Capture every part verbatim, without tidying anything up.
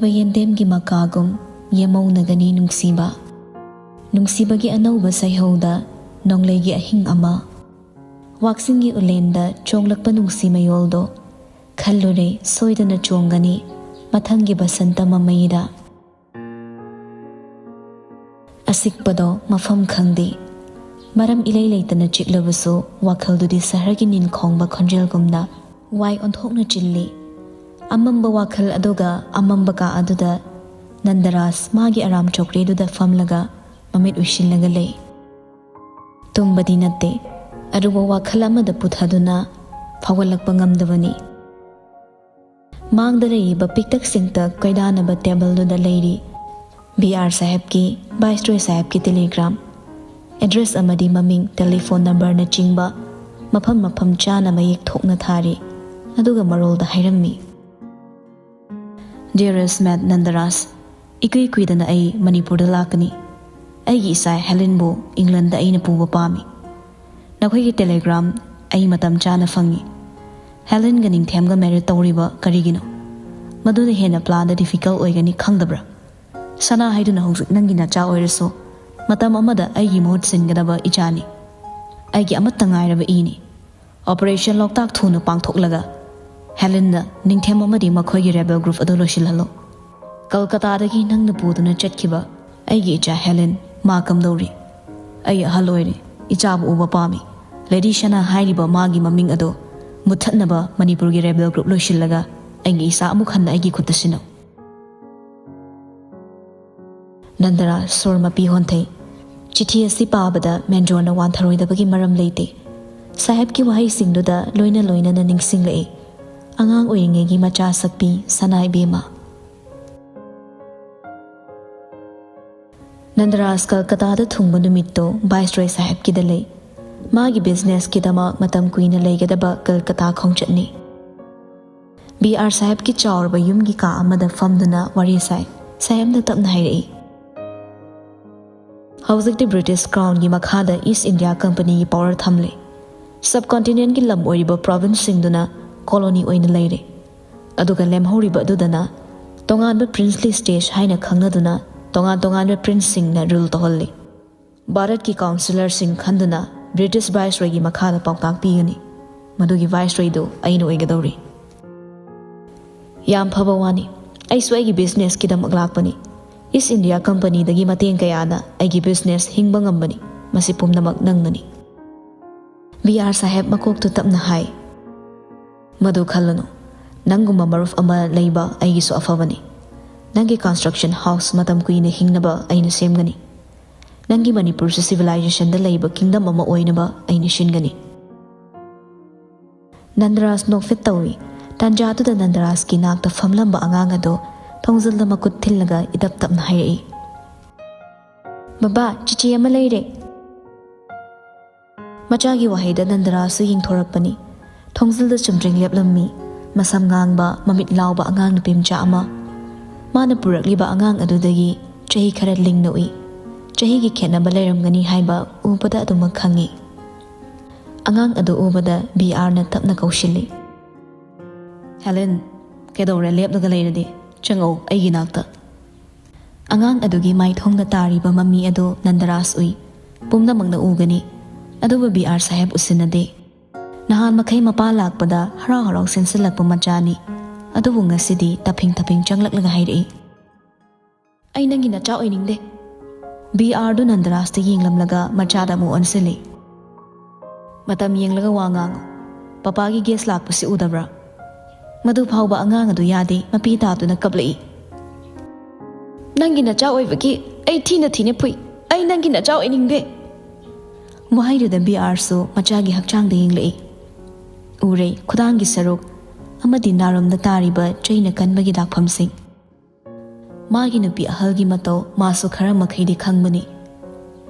ꯌꯦꯟꯗꯦꯝꯒꯤ ꯃꯀꯥꯒꯨꯝ ꯌꯦꯃꯧꯅꯒꯅꯤ ꯅꯨꯡꯁꯤꯕ꯫ ꯅꯨꯡꯁꯤꯕꯒꯤ ꯑꯅꯧꯕ ꯁꯩꯍꯧꯗ ꯅꯣꯡꯂꯩꯒꯤ ꯑꯍꯤꯡ ꯑꯃ꯫ ꯋꯥꯛꯆꯤꯡꯒꯤ ꯎꯂꯦꯟꯗ ꯆꯣꯡꯂꯛꯄ ꯅꯨꯡꯁꯤ ꯃꯌꯣꯜꯗꯣ ꯈꯜꯂꯨꯔꯦ ꯁꯣꯏꯗꯅ ꯆꯣꯡꯒꯅꯤ ꯃꯊꯪꯒꯤ ꯕꯁꯟꯇ ꯃꯃꯩꯗ꯫ ꯑꯁꯤꯛꯄꯗꯣ ꯃꯐꯝ ꯈꯪꯗꯦ꯫ ꯃꯔꯝ ꯏꯂꯩ ꯂꯩꯇꯅ ꯆꯤꯛꯂꯕꯁꯨ ꯋꯥꯈꯜꯗꯨꯗꯤ ꯁꯍꯔꯒꯤ ꯅꯤꯟꯈꯣꯡꯕ ꯈꯣꯟꯖꯦꯜꯒꯨꯝꯅ ꯋꯥꯏ ꯑꯣꯟꯊꯣꯛꯅ ꯆꯤꯜꯂꯤ꯫ ꯑꯃꯝꯕ ꯋꯥꯈꯜ ꯑꯗꯨꯒ ꯑꯃꯝꯕ ꯀꯥ ꯑꯗꯨꯗ ꯅꯟꯗꯔꯥꯖ ꯃꯥꯒꯤ ꯑꯔꯥꯝ ꯆꯧꯀ꯭ꯔꯤꯗꯨꯗ ꯐꯝꯂꯒ ꯃꯃꯤꯠ ꯎꯏꯁꯤꯜꯂꯒ ꯂꯩ꯫ ꯇꯨꯝꯕꯗꯤ ꯅꯠꯇꯦ, ꯑꯔꯨꯕ ꯋꯥꯈꯜ ꯑꯃꯗ ꯄꯨꯊꯗꯨꯅ ꯐꯥꯎꯒꯠꯂꯛꯄ ꯉꯝꯗꯕꯅꯤ꯫ ꯃꯥꯡꯗ ꯂꯩꯔꯤꯕ ꯄꯤꯛꯇꯛ ꯆꯤꯡꯇꯛ ꯀꯣꯏꯗꯥꯅꯕ ꯇꯦꯕꯜꯗꯨꯗ ꯂꯩꯔꯤ ꯕꯤ ꯑꯥꯔ ꯁꯥꯍꯦꯕꯀꯤ, ꯚꯥꯏꯁꯔꯣꯏ ꯁꯥꯍꯦꯕꯀꯤ ꯇꯦꯂꯤꯒ꯭ꯔꯥꯝ, ꯑꯦꯗ꯭ꯔꯦꯁ ꯑꯃꯗꯤ ꯃꯃꯤꯡ, ꯇꯦꯂꯤꯐꯣꯟ ꯅꯝꯕꯔꯅꯆꯤꯡꯕ ꯃꯐꯝ ꯃꯐꯝ ꯆꯥꯅ ꯃꯌꯦꯛ ꯊꯣꯛꯅ ꯊꯥꯔꯤ꯫ ꯑꯗꯨꯒ ꯃꯔꯣꯜꯗ ꯍꯥꯏꯔꯝꯃꯤ, "Dearest Matt ꯅꯟꯗꯔꯥꯖ, ꯏꯀꯨꯏ ꯀꯨꯏꯗꯅ ꯑꯩ ꯃꯅꯤꯄꯨꯔꯗ ꯂꯥꯛꯀꯅꯤ꯫ ꯑꯩꯒꯤ ꯏꯆꯥ ꯍꯦꯂꯤꯟꯕꯨ ꯏꯪꯂꯟꯗ ꯑꯩꯅ ꯄꯨꯕ ꯄꯥꯝꯃꯤ꯫ ꯅꯈꯣꯏꯒꯤ ꯇꯦꯂꯤꯒ꯭ꯔꯥꯝ ꯑꯩ ꯃꯇꯝ ꯆꯥꯅ ꯐꯪꯉꯤ꯫ ꯍꯦꯂꯤꯟꯒ ꯅꯤꯡꯊꯦꯝꯒ ꯃꯦꯔꯤꯠ ꯇꯧꯔꯤꯕ ꯀꯔꯤꯒꯤꯅꯣ? ꯃꯗꯨꯅ ꯍꯦꯟꯅ ꯄ꯭ꯂꯥꯟꯗ ꯗꯤꯐꯤꯀꯜ ꯑꯣꯏꯒꯅꯤ ꯈꯪꯗꯕ꯭ꯔꯥ? ꯁꯅꯥ ꯍꯥꯏꯗꯨꯅ ꯍꯧꯖꯤꯛ ꯅꯪꯒꯤ ꯅꯆꯥ ꯑꯣꯏꯔꯁꯨ ꯃꯇꯝ ꯑꯃꯗ ꯑꯩꯒꯤ ꯃꯍꯨꯠ ꯁꯤꯟꯒꯗꯕ ꯏꯆꯥꯅꯤ꯫ ꯑꯩꯒꯤ ꯑꯃꯠꯇ ꯉꯥꯏꯔꯕ ꯏꯅꯤ꯫ ꯑꯣꯄꯔꯦꯁꯟ ꯂꯣꯛꯇꯥꯛ ꯊꯨꯅ ꯄꯥꯡꯊꯣꯛꯂꯒ ꯍꯦꯂꯤꯟꯗ ꯅꯤꯡꯊꯦꯝ ꯑꯃꯗꯤ ꯃꯈꯣꯏꯒꯤ ꯔꯦꯕꯦꯜ ꯒ꯭ꯔꯨꯞ ꯑꯗꯨ ꯂꯣꯏꯁꯤꯜꯍꯜꯂꯨ꯫ ꯀꯜꯀꯇꯥꯗꯒꯤ ꯅꯪꯅ ꯄꯨꯗꯨꯅ ꯆꯠꯈꯤꯕ ꯑꯩꯒꯤ ꯏꯆꯥ ꯍꯦꯂꯤꯟ ꯃꯥ ꯀꯝꯗꯧꯔꯤ? ꯑꯩ ꯑꯍꯜ ꯑꯣꯏꯔꯦ, ꯏꯆꯥꯕꯨ ꯎꯕ ꯄꯥꯝꯃꯤ꯫ ꯂꯦꯗꯤ ꯁꯅꯥ ꯍꯥꯏꯔꯤꯕ ꯃꯥꯒꯤ ꯃꯃꯤꯡ ꯑꯗꯨ ꯃꯨꯠꯊꯠꯅꯕ ꯃꯅꯤꯄꯨꯔꯒꯤ ꯔꯦꯕꯦꯜ ꯒ꯭ꯔꯨꯞ ꯂꯣꯏꯁꯤꯜꯂꯒ ꯑꯩꯒꯤ ꯏꯆꯥ ꯑꯃꯨꯛ ꯍꯟꯅ ꯑꯩꯒꯤ ꯈꯨꯠꯇ ꯁꯤꯟꯅꯧ꯫" ꯅꯟꯗꯔꯥꯖ ꯁꯣꯔ ꯃꯄꯤ ꯍꯣꯟꯊꯩ꯫ ꯆꯤꯊꯤ ꯑꯁꯤ ꯄꯥꯕꯗ ꯃꯦꯟꯖꯣꯔꯅ ꯋꯥꯟꯊꯔꯣꯏꯗꯕꯒꯤ ꯃꯔꯝ ꯂꯩꯇꯦ꯫ ꯁꯥꯍꯦꯕꯀꯤ ꯋꯥꯍꯩꯁꯤꯡꯗꯨꯗ ꯂꯣꯏꯅ ꯂꯣꯏꯅꯅ ꯅꯤꯡꯁꯤꯡꯂꯛꯏ ꯑꯉꯥꯡ ꯑꯣꯏꯔꯤꯉꯩꯒꯤ ꯃꯆꯥ ꯁꯛꯄꯤ ꯁꯅꯥ ꯏꯕꯦꯝꯃ꯫ ꯅꯟꯗꯔꯥꯖ ꯀꯜꯀꯇꯥꯗ ꯊꯨꯡꯕ ꯅꯨꯃꯤꯠꯇꯨ ꯚꯥꯏꯁꯔꯣꯏ ꯁꯥꯍꯦꯕꯀꯤꯗ ꯂꯩ꯫ ꯃꯥꯒꯤ ꯕꯤꯖꯤꯅꯦꯁꯀꯤꯗꯃꯛ ꯃꯇꯝ ꯀꯨꯏꯅ ꯂꯩꯒꯗꯕ ꯀꯜꯀꯇꯥ ꯈꯣꯡꯆꯠꯅꯤ꯫ ꯕꯤ ꯑꯥꯔ ꯁꯥꯍꯦꯕꯀꯤ ꯆꯥꯎꯔꯕ ꯌꯨꯝꯒꯤ ꯀꯥ ꯑꯃꯗ ꯐꯝꯗꯨꯅ ꯋꯥꯔꯤ ꯁꯥꯏ꯫ ꯁꯥꯍꯦꯕꯅ ꯇꯞꯅ ꯍꯥꯏꯔꯛꯏ, "ꯍꯧꯖꯤꯛꯇꯤ ꯕ꯭ꯔꯤꯇꯤꯁ ꯀ꯭ꯔꯥꯎꯟꯒꯤ ꯃꯈꯥꯗ ꯏꯁ ꯏꯟꯗꯤꯌꯥ ꯀꯝꯄꯅꯤꯒꯤ ꯄꯥꯋꯔ ꯊꯝꯂꯦ꯫ ꯁꯕ ꯀꯣꯟꯇꯤꯅꯦꯟꯒꯤ ꯂꯝ ꯑꯣꯏꯔꯤꯕ ꯄ꯭ꯔꯣꯚꯤꯟꯁꯁꯤꯡꯗꯨꯅ ꯀꯣꯂꯣꯅꯤ ꯑꯣꯏꯅ ꯂꯩꯔꯦ꯫ ꯑꯗꯨꯒ ꯂꯦꯝꯍꯧꯔꯤꯕ ꯑꯗꯨꯗꯅ ꯇꯣꯉꯥꯟꯕ princely state ꯍꯥꯏꯅ ꯈꯪꯅꯗꯨꯅ ꯇꯣꯉꯥꯟ ꯇꯣꯉꯥꯟꯕ princeꯁꯤꯡꯅ rule ꯇꯧꯍꯜꯂꯤ꯫ ꯚꯥꯔꯠꯀꯤ councillorꯁꯤꯡ ꯈꯟꯗꯨꯅ British viceroyꯒꯤ ꯃꯈꯥꯗ ꯄꯥꯎꯇꯥꯛ ꯄꯤꯒꯅꯤ꯫ ꯃꯗꯨꯒꯤ viceroyꯗꯨ ꯑꯩꯅ ꯑꯣꯏꯒꯗꯧꯔꯤ꯫ ꯌꯥꯝ ꯐꯕ ꯋꯥꯅꯤ꯫ ꯑꯩꯁꯨ ꯑꯩꯒꯤ businessꯀꯤꯗꯃꯛ ꯂꯥꯛꯄꯅꯤ꯫ East India Companyꯗꯒꯤ ꯃꯇꯦꯡ ꯀꯌꯥꯅ ꯑꯩꯒꯤ business ꯍꯤꯡꯕ ꯉꯝꯕꯅꯤ꯫ ꯃꯁꯤ ꯄꯨꯝꯅꯃꯛ ꯅꯪꯅꯅꯤ꯫ ꯕꯤ ꯑꯥꯔ ꯁꯥꯍꯦꯕ ꯃꯀꯣꯛꯇꯨ ꯇꯞꯅ ꯍꯥꯏ, "ꯃꯗꯨ ꯈꯜꯂꯨꯅꯨ꯫ ꯅꯪꯒꯨꯝꯕ ꯃꯔꯨꯞ ꯑꯃ ꯂꯩꯕ ꯑꯩꯒꯤꯁꯨ ꯑꯐꯕꯅꯤ꯫ ꯅꯪꯒꯤ construction house ꯃꯇꯝ ꯀꯨꯏꯅ ꯍꯤꯡꯅꯕ ꯑꯩꯅ ꯁꯦꯝꯒꯅꯤ꯫ ꯅꯪꯒꯤ ꯃꯅꯤꯄꯨꯔꯁꯨ civilizationꯗ ꯂꯩꯕ kingdom ꯑꯃ ꯑꯣꯏꯅꯕ ꯑꯩꯅ ꯁꯤꯟꯒꯅꯤ꯫" ꯅꯟꯗꯔꯥꯖ ꯅꯣꯛꯐꯦꯠ ꯇꯧꯏ꯫ ꯇꯥꯟꯖꯥꯗꯨꯗ ꯅꯟꯗꯔꯥꯖꯀꯤ ꯅꯥꯛꯇ ꯐꯝꯂꯝꯕ ꯑꯉꯥꯡ ꯑꯗꯨ ꯊꯣꯡꯖꯤꯜꯗ ꯃꯈꯨꯠ ꯊꯤꯜꯂꯒ ꯏꯇꯞ ꯇꯞꯅ ꯍꯥꯏꯔꯛꯏ, "ꯕꯕꯥ, ꯆꯤꯆꯦ ꯑꯃ ꯂꯩꯔꯦ꯫" ꯃꯆꯥꯒꯤ ꯋꯥꯍꯩꯗ ꯅꯟꯗꯔꯥꯖꯁꯨ ꯌꯦꯡꯊꯣꯔꯛꯄꯅꯤ꯫ ꯊꯣꯡꯖꯤꯜꯗ ꯆꯨꯝꯗ꯭ꯔꯤꯡ ꯂꯦꯞꯂꯝꯃꯤ꯫ ꯃꯁꯝ ꯉꯥꯡꯕ, ꯃꯃꯤꯠ ꯂꯥꯎꯕ ꯑꯉꯥꯡ ꯅꯨꯄꯤ ꯃꯆꯥ ꯑꯃ꯫ ꯃꯥꯅ ꯄꯨꯔꯛꯂꯤꯕ ꯑꯉꯥꯡ ꯑꯗꯨꯗꯒꯤ ꯆꯍꯤ ꯈꯔ ꯂꯤꯡꯅ ꯎꯏ꯫ ꯆꯍꯤꯒꯤ ꯈꯦꯠꯅꯕ ꯂꯩꯔꯝꯒꯅꯤ ꯍꯥꯏꯕ ꯎꯕꯗ ꯑꯗꯨꯃꯛ ꯈꯪꯉꯤ꯫ ꯑꯉꯥꯡ ꯑꯗꯨ ꯎꯕꯗ ꯕꯤ ꯑꯥꯔꯅ ꯇꯞꯅ ꯀꯧꯁꯤꯜꯂꯤ, "ꯍꯦꯂꯦꯟ, ꯀꯩꯗꯧꯔꯦ ꯂꯦꯞꯂꯒ ꯂꯩꯔꯗꯤ? ꯆꯪꯉꯛꯎ ꯑꯩꯒꯤ ꯅꯥꯛꯇ꯫" ꯑꯉꯥꯡ ꯑꯗꯨꯒꯤ ꯃꯥꯏꯊꯣꯡꯗ ꯇꯥꯔꯤꯕ ꯃꯃꯤ ꯑꯗꯨ ꯅꯟꯗꯔꯥꯖ ꯎꯏ꯫ ꯄꯨꯝꯅꯃꯛꯅ ꯎꯒꯅꯤ꯫ ꯑꯗꯨꯕꯨ ꯕꯤ ꯑꯥꯔ ꯁꯥꯍꯦꯕ ꯎꯁꯤꯟꯅꯗꯦ꯫ ꯅꯍꯥꯟ ꯃꯈꯩ ꯃꯄꯥ ꯂꯥꯛꯄꯗ ꯍꯔꯥꯎ ꯍꯔꯥꯎ ꯆꯦꯟꯁꯤꯜꯂꯛꯄ ꯃꯆꯥꯅꯤ꯫ ꯑꯗꯨꯕꯨ ꯉꯁꯤꯗꯤ ꯇꯞꯐꯤꯡ ꯇꯞꯐꯤꯡ ꯆꯪꯂꯛꯂꯒ ꯍꯥꯏꯔꯛꯏ, "ꯑꯩ ꯅꯪꯒꯤ ꯅꯆꯥ ꯑꯣꯏꯅꯤꯡꯗꯦ꯫" ꯕꯤ ꯑꯥꯔꯗꯨ ꯅꯟꯗꯔꯥꯖꯇ ꯌꯦꯡꯂꯝꯂꯒ ꯃꯆꯥꯗ ꯑꯃꯨꯛ ꯑꯣꯟꯁꯤꯜꯂꯤ꯫ "ꯃꯇꯝ ꯌꯦꯡꯂꯒ ꯋꯥ ꯉꯥꯡꯉꯨ꯫ ꯄꯄꯥꯒꯤ guest ꯂꯥꯛꯄꯁꯤ ꯎꯗꯕ꯭ꯔꯥ?" ꯃꯗꯨ ꯐꯥꯎꯕ ꯑꯉꯥꯡ ꯑꯗꯨ ꯌꯥꯗꯦ, ꯃꯄꯤ ꯇꯥꯗꯨꯅ ꯀꯞꯂꯛꯏ꯫ "ꯅꯪꯒꯤ ꯅꯆꯥ ꯑꯣꯏꯕꯒꯤ ꯑꯩ ꯊꯤꯅ ꯊꯤꯅ ꯐꯨꯏ꯫ ꯑꯩ ꯅꯪꯒꯤ ꯅꯆꯥ ꯑꯣꯏꯅꯤꯡꯗꯦ꯫" ꯋꯥꯍꯩꯗꯨꯗ ꯕꯤ ꯑꯥꯔꯁꯨ ꯃꯆꯥꯒꯤ ꯍꯛꯆꯥꯡꯗ ꯌꯦꯡꯂꯛꯏ꯫ ꯎꯔꯦ ꯈꯨꯗꯥꯡꯒꯤ ꯁꯔꯨꯛ ꯑꯃꯗꯤ ꯅꯥꯔꯣꯝꯗ ꯇꯥꯔꯤꯕ ꯆꯩꯅ ꯀꯟꯕꯒꯤ ꯗꯥꯛꯐꯝꯁꯤꯡ꯫ ꯃꯥꯒꯤ ꯅꯨꯄꯤ ꯑꯍꯜꯒꯤ ꯃꯇꯧ ꯃꯥꯁꯨ ꯈꯔ ꯃꯈꯩꯗꯤ ꯈꯪꯕꯅꯤ꯫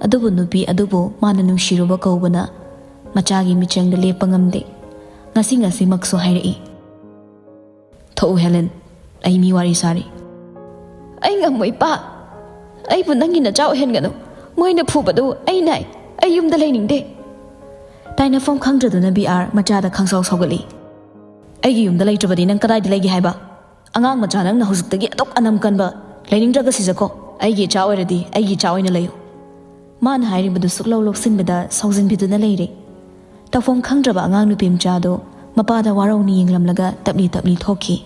ꯑꯗꯨꯕꯨ ꯅꯨꯄꯤ ꯑꯗꯨꯕꯨ ꯃꯥꯅ ꯅꯨꯡꯁꯤꯔꯨꯕ ꯀꯧꯕꯅ ꯃꯆꯥꯒꯤ ꯃꯤꯆꯪꯗ ꯂꯦꯞꯄ ꯉꯝꯗꯦ꯫ ꯉꯁꯤ ꯉꯁꯤꯃꯛꯁꯨ ꯍꯥꯏꯔꯛꯏ, "ꯊꯣꯛꯎ ꯍꯦꯂꯦꯟ, ꯑꯩ ꯃꯤ ꯋꯥꯔꯤ ꯁꯥꯔꯤ꯫" "ꯑꯩ ꯉꯝꯃꯣꯏ ꯄꯥ꯫ ꯑꯩꯕꯨ ꯅꯪꯒꯤ ꯅꯆꯥ ꯑꯣꯏꯍꯟꯒꯅꯨ꯫ ꯃꯣꯏꯅ ꯐꯨꯕꯗꯨ ꯑꯩ ꯅꯥꯏ꯫ ꯑꯩ ꯌꯨꯝꯗ ꯂꯩꯅꯤꯡꯗꯦ꯫" ꯇꯥꯏꯅꯐꯝ ꯈꯪꯗ꯭ꯔꯗꯨꯅ ꯕꯤ ꯑꯥꯔ ꯃꯆꯥꯗ ꯈꯪꯁꯥꯎ ꯁꯥꯎꯒꯠꯂꯤ꯫ "ꯑꯩꯒꯤ ꯌꯨꯝꯗ ꯂꯩꯇ꯭ꯔꯕꯗꯤ ꯅꯪ ꯀꯗꯥꯏꯗ ꯂꯩꯒꯦ ꯍꯥꯏꯕ? "ꯑꯉꯥꯡ ꯃꯆꯥ ꯅꯪꯅ ꯍꯧꯖꯤꯛꯇꯒꯤ ꯑꯗꯨꯛ ꯑꯅꯝ ꯀꯟꯕ, ꯂꯩꯅꯤꯡꯗ꯭ꯔꯒ ꯁꯤꯖꯈꯣ꯫ ꯑꯩꯒꯤ ꯏꯆꯥ ꯑꯣꯏꯔꯗꯤ ꯑꯩꯒꯤ ꯏꯆꯥ ꯑꯣꯏꯅ ꯂꯩꯌꯨ"꯫ ꯃꯥꯅ ꯍꯥꯏꯔꯤꯕꯗꯨ ꯁꯨꯛꯂꯧ ꯂꯧꯁꯤꯟꯕꯗ ꯁꯥꯎꯖꯤꯟꯕꯤꯗꯨꯅ ꯂꯩꯔꯦ꯫ ꯇꯧꯐꯝ ꯈꯪꯗ꯭ꯔꯕ ꯑꯉꯥꯡ ꯅꯨꯄꯤ ꯃꯆꯥꯗꯨ ꯃꯄꯥꯗ ꯋꯥꯔꯧꯅ ꯌꯦꯡꯂꯝꯂꯒ ꯇꯞꯂꯤ ꯇꯞꯂꯤ ꯊꯣꯛꯈꯤ꯫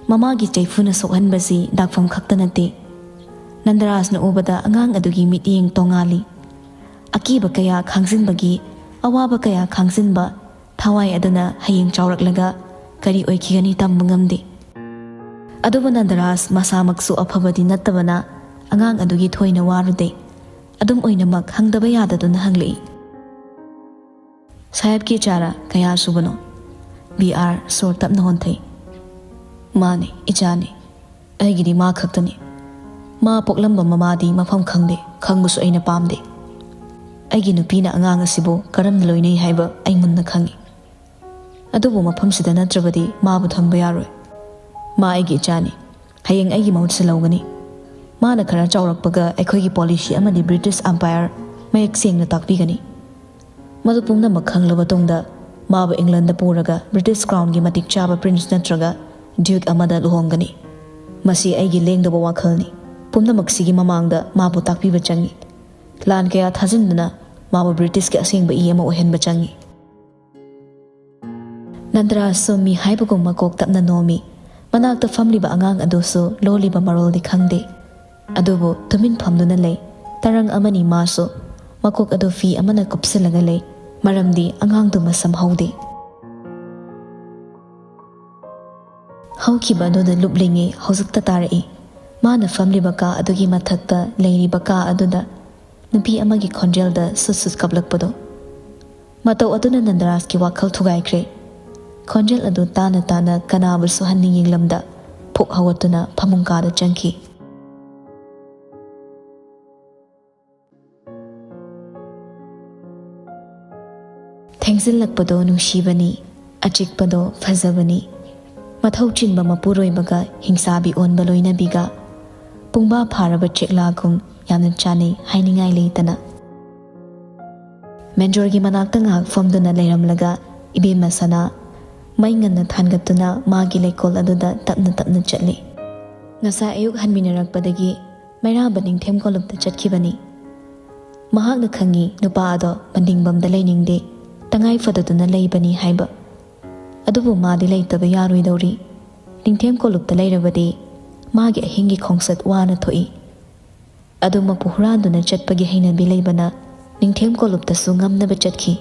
ꯃꯃꯥꯒꯤ ꯆꯩꯐꯨꯅ ꯁꯣꯛꯍꯟꯕꯁꯤ ꯗꯥꯛꯐꯝ ꯈꯛꯇ ꯅꯠꯇꯦ꯫ ꯅꯟꯗꯔꯥꯖꯅ ꯎꯕꯗ ꯑꯉꯥꯡ ꯑꯗꯨꯒꯤ ꯃꯤꯠꯌꯦꯡ ꯇꯣꯉꯥꯜꯂꯤ꯫ ꯑꯀꯤꯕ ꯀꯌꯥ ꯈꯥꯡꯖꯤꯟꯕꯒꯤ, ꯑꯋꯥꯕ ꯀꯌꯥ ꯈꯥꯡꯖꯤꯟꯕ ꯊꯋꯥꯏ ꯑꯗꯨꯅ ꯍꯌꯦꯡ ꯆꯥꯎꯔꯛꯂꯒ ꯀꯔꯤ ꯑꯣꯏꯈꯤꯒꯅꯤ ꯇꯝꯕ ꯉꯝꯗꯦ꯫ ꯑꯗꯨꯕꯨ ꯅꯟꯗꯔꯥꯖ ꯃꯁꯥꯃꯛꯁꯨ ꯑꯐꯕꯗꯤ ꯅꯠꯇꯕꯅ ꯑꯉꯥꯡ ꯑꯗꯨꯒꯤ ꯊꯣꯏꯅ ꯋꯥꯔꯨꯗꯦ꯫ ꯑꯗꯨꯝ ꯑꯣꯏꯅꯃꯛ ꯍꯪꯗꯕ ꯌꯥꯗꯗꯨꯅ ꯍꯪꯂꯛꯏ, "ꯁꯥꯍꯦꯕꯀꯤ ꯏꯆꯥꯔꯥ? ꯀꯌꯥ ꯁꯨꯕꯅꯣ?" ꯕꯤ ꯑꯥꯔ ꯁꯣꯔ ꯇꯞꯅ ꯍꯣꯟꯊꯩ꯫ "ꯃꯥꯅꯦ, ꯏꯆꯥꯅꯦ꯫ ꯑꯩꯒꯤꯗꯤ ꯃꯥ ꯈꯛꯇꯅꯤ꯫ ꯃꯥ ꯄꯣꯛꯂꯝꯕ ꯃꯃꯥꯗꯤ ꯃꯐꯝ ꯈꯪꯗꯦ, ꯈꯪꯕꯁꯨ ꯑꯩꯅ ꯄꯥꯝꯗꯦ꯫ ꯑꯩꯒꯤ ꯅꯨꯄꯤꯅ ꯑꯉꯥꯡ ꯑꯁꯤꯕꯨ ꯀꯔꯝꯅ ꯂꯣꯏꯅꯩ ꯍꯥꯏꯕ ꯑꯩ ꯃꯨꯟꯅ ꯈꯪꯏ꯫ ꯑꯗꯨꯕꯨ ꯃꯐꯝꯁꯤꯗ ꯅꯠꯇ꯭ꯔꯕꯗꯤ ꯃꯥꯕꯨ ꯊꯝꯕ ꯌꯥꯔꯣꯏ꯫ ꯃꯥ ꯑꯩꯒꯤ ꯏꯆꯥꯅꯤ꯫ ꯍꯌꯦꯡ ꯑꯩꯒꯤ ꯃꯍꯨꯠ ꯁꯤꯜꯍꯧꯒꯅꯤ꯫ ꯃꯥꯅ ꯈꯔ ꯆꯥꯎꯔꯛꯄꯒ ꯑꯩꯈꯣꯏꯒꯤ ꯄꯣꯂꯤꯁꯤ ꯑꯃꯗꯤ ꯕ꯭ꯔꯤꯇꯤꯁ ꯑꯝꯄꯥꯌꯔ ꯃꯌꯦꯛ ꯁꯦꯡꯅ ꯇꯥꯛꯄꯤꯒꯅꯤ꯫ ꯃꯗꯨ ꯄꯨꯝꯅꯃꯛ ꯈꯪꯂꯕ ꯇꯨꯡꯗ ꯃꯥꯕꯨ ꯏꯪꯂꯟꯗ ꯄꯨꯔꯒ ꯕ꯭ꯔꯤꯇꯤꯁ ꯀ꯭ꯔꯥꯎꯟꯒꯤ ꯃꯇꯤꯛ ꯆꯥꯕ ꯄ꯭ꯔꯤꯟꯁ ꯅꯠꯇ꯭ꯔꯒ ꯗ꯭ꯌꯨꯛ ꯑꯃꯗ ꯂꯨꯍꯣꯡꯒꯅꯤ꯫ ꯃꯁꯤ ꯑꯩꯒꯤ ꯂꯦꯡꯗꯕ ꯋꯥꯈꯜꯅꯤ꯫ ꯄꯨꯝꯅꯃꯛꯁꯤꯒꯤ ꯃꯃꯥꯡꯗ ꯃꯥꯕꯨ ꯇꯥꯛꯄꯤꯕ ꯆꯪꯏ꯫ ꯂꯥꯟ ꯀꯌꯥ ꯊꯥꯖꯤꯟꯗꯨꯅ ꯃꯥꯕꯨ ꯕ꯭ꯔꯤꯇꯤꯁꯀꯤ ꯑꯁꯦꯡꯕ ꯏ ꯑꯃ ꯑꯣꯏꯍꯟꯕ ꯆꯪꯏ"꯫ ꯅꯟꯗꯔꯥꯖꯁꯨ ꯃꯤ ꯍꯥꯏꯕꯒꯨꯝ ꯃꯀꯣꯛ ꯇꯞꯅ ꯅꯣꯝꯃꯤ꯫ ꯃꯅꯥꯛꯇ ꯐꯝꯂꯤꯕ ꯑꯉꯥꯡ ꯑꯗꯨꯁꯨ ꯂꯣꯜꯂꯤꯕ ꯃꯔꯣꯜꯗꯤ ꯈꯪꯗꯦ꯫ ꯑꯗꯨꯕꯨ ꯇꯨꯃꯤꯟ ꯐꯝꯗꯨꯅ ꯂꯩ꯫ ꯇꯔꯪ ꯑꯃꯅꯤ ꯃꯥꯁꯨ꯫ ꯃꯀꯣꯛ ꯑꯗꯨ ꯐꯤ ꯑꯃꯅ ꯀꯨꯞꯁꯤꯜꯂꯒ ꯂꯩ꯫ ꯃꯔꯝꯗꯤ ꯑꯉꯥꯡꯗꯨ ꯃꯁꯝ ꯍꯧꯗꯦ꯫ ꯍꯧꯈꯤꯕ ꯑꯗꯨꯗ ꯂꯨꯞꯂꯤꯉꯩ ꯍꯧꯖꯤꯛꯇ ꯇꯥꯔꯛꯏ꯫ ꯃꯥꯅ ꯐꯝꯂꯤꯕ ꯀꯥ ꯑꯗꯨꯒꯤ ꯃꯊꯛꯇ ꯂꯩꯔꯤꯕ ꯀꯥ ꯑꯗꯨꯗ ꯅꯨꯄꯤ ꯑꯃꯒꯤ ꯈꯣꯟꯖꯦꯜꯗ ꯁꯨꯠ ꯁꯨꯠ ꯀꯞꯂꯛꯄꯗꯨ꯫ ꯃꯇꯧ ꯑꯗꯨꯅ ꯅꯟꯗꯔꯥꯖꯀꯤ ꯋꯥꯈꯜ ꯊꯨꯒꯥꯏꯈ꯭ꯔꯦ꯫ ꯈꯣꯟꯖꯦꯜ ꯑꯗꯨ ꯇꯥꯅ ꯇꯥꯅ ꯀꯅꯥꯕꯨꯁꯨ ꯍꯟꯅ ꯌꯦꯡꯂꯝꯗ ꯐꯨꯛ ꯍꯧꯒꯠꯇꯨꯅ ꯐꯃꯨꯡ ꯀꯥꯗ ꯆꯪꯈꯤ꯫ ꯊꯦꯡꯖꯤꯜꯂꯛꯄꯗꯣ ꯅꯨꯡꯁꯤꯕꯅꯤ, ꯑꯆꯤꯛꯄꯗꯣ ꯐꯖꯕꯅꯤ꯫ ꯃꯊꯧ ꯆꯤꯟꯕ ꯃꯄꯨꯔꯣꯏꯕꯒ ꯍꯤꯡꯆꯥꯕꯤ ꯑꯣꯟꯕ ꯂꯣꯏꯅꯕꯤꯒ ꯄꯨꯡꯕꯥ ꯐꯥꯔꯕ ꯆꯦꯛꯂꯥꯒꯨꯝ ꯌꯥꯝꯅ ꯆꯥꯅꯩ ꯍꯥꯏꯅꯤꯡꯉꯥꯏ ꯂꯩꯇꯅ꯫ ꯃꯦꯟꯖꯣꯔꯒꯤ ꯃꯅꯥꯛꯇ ꯉꯥꯏꯍꯥꯛ ꯐꯝꯗꯨꯅ ꯂꯩꯔꯝꯂꯒ ꯏꯕꯦꯝꯃ ꯁꯅꯥ, ꯃꯩ ꯉꯟꯅ ꯊꯥꯟꯒꯠꯇꯨꯅ ꯃꯥꯒꯤ ꯂꯩꯀꯣꯜ ꯑꯗꯨꯗ ꯇꯞꯅ ꯇꯞꯅ ꯆꯠꯂꯤ꯫ ꯉꯁꯥꯏ ꯑꯌꯨꯛ ꯍꯟꯃꯤꯟꯅꯔꯛꯄꯗꯒꯤ ꯃꯩꯔꯥꯕ ꯅꯤꯡꯊꯦꯝ ꯀꯣꯂꯨꯞꯇ ꯆꯠꯈꯤꯕꯅꯤ꯫ ꯃꯍꯥꯛꯅ ꯈꯪꯏ ꯅꯨꯄꯥ ꯑꯗꯣ ꯃꯅꯤꯡꯕꯝꯗ ꯂꯩꯅꯤꯡꯗꯦ, ꯇꯉꯥꯏ ꯐꯗꯗꯨꯅ ꯂꯩꯕꯅꯤ ꯍꯥꯏꯕ꯫ ꯑꯗꯨꯕꯨ ꯃꯥꯗꯤ ꯂꯩꯇꯕ ꯌꯥꯔꯣꯏꯗꯧꯔꯤ꯫ ꯅꯤꯡꯊꯦꯝ ꯀꯣꯂꯨꯞꯇ ꯂꯩꯔꯕꯗꯤ ꯃꯥꯒꯤ ꯑꯍꯤꯡꯒꯤ ꯈꯣꯡꯆꯠ ꯋꯥꯅ ꯊꯣꯛꯏ꯫ ꯑꯗꯨꯃꯛꯄꯨ ꯍꯨꯔꯥꯟꯗꯨꯅ ꯆꯠꯄꯒꯤ ꯍꯩꯅꯕꯤ ꯂꯩꯕꯅ ꯅꯤꯡꯊꯦꯝ ꯀꯣꯂꯨꯞꯇꯁꯨ ꯉꯝꯅꯕ ꯆꯠꯈꯤ꯫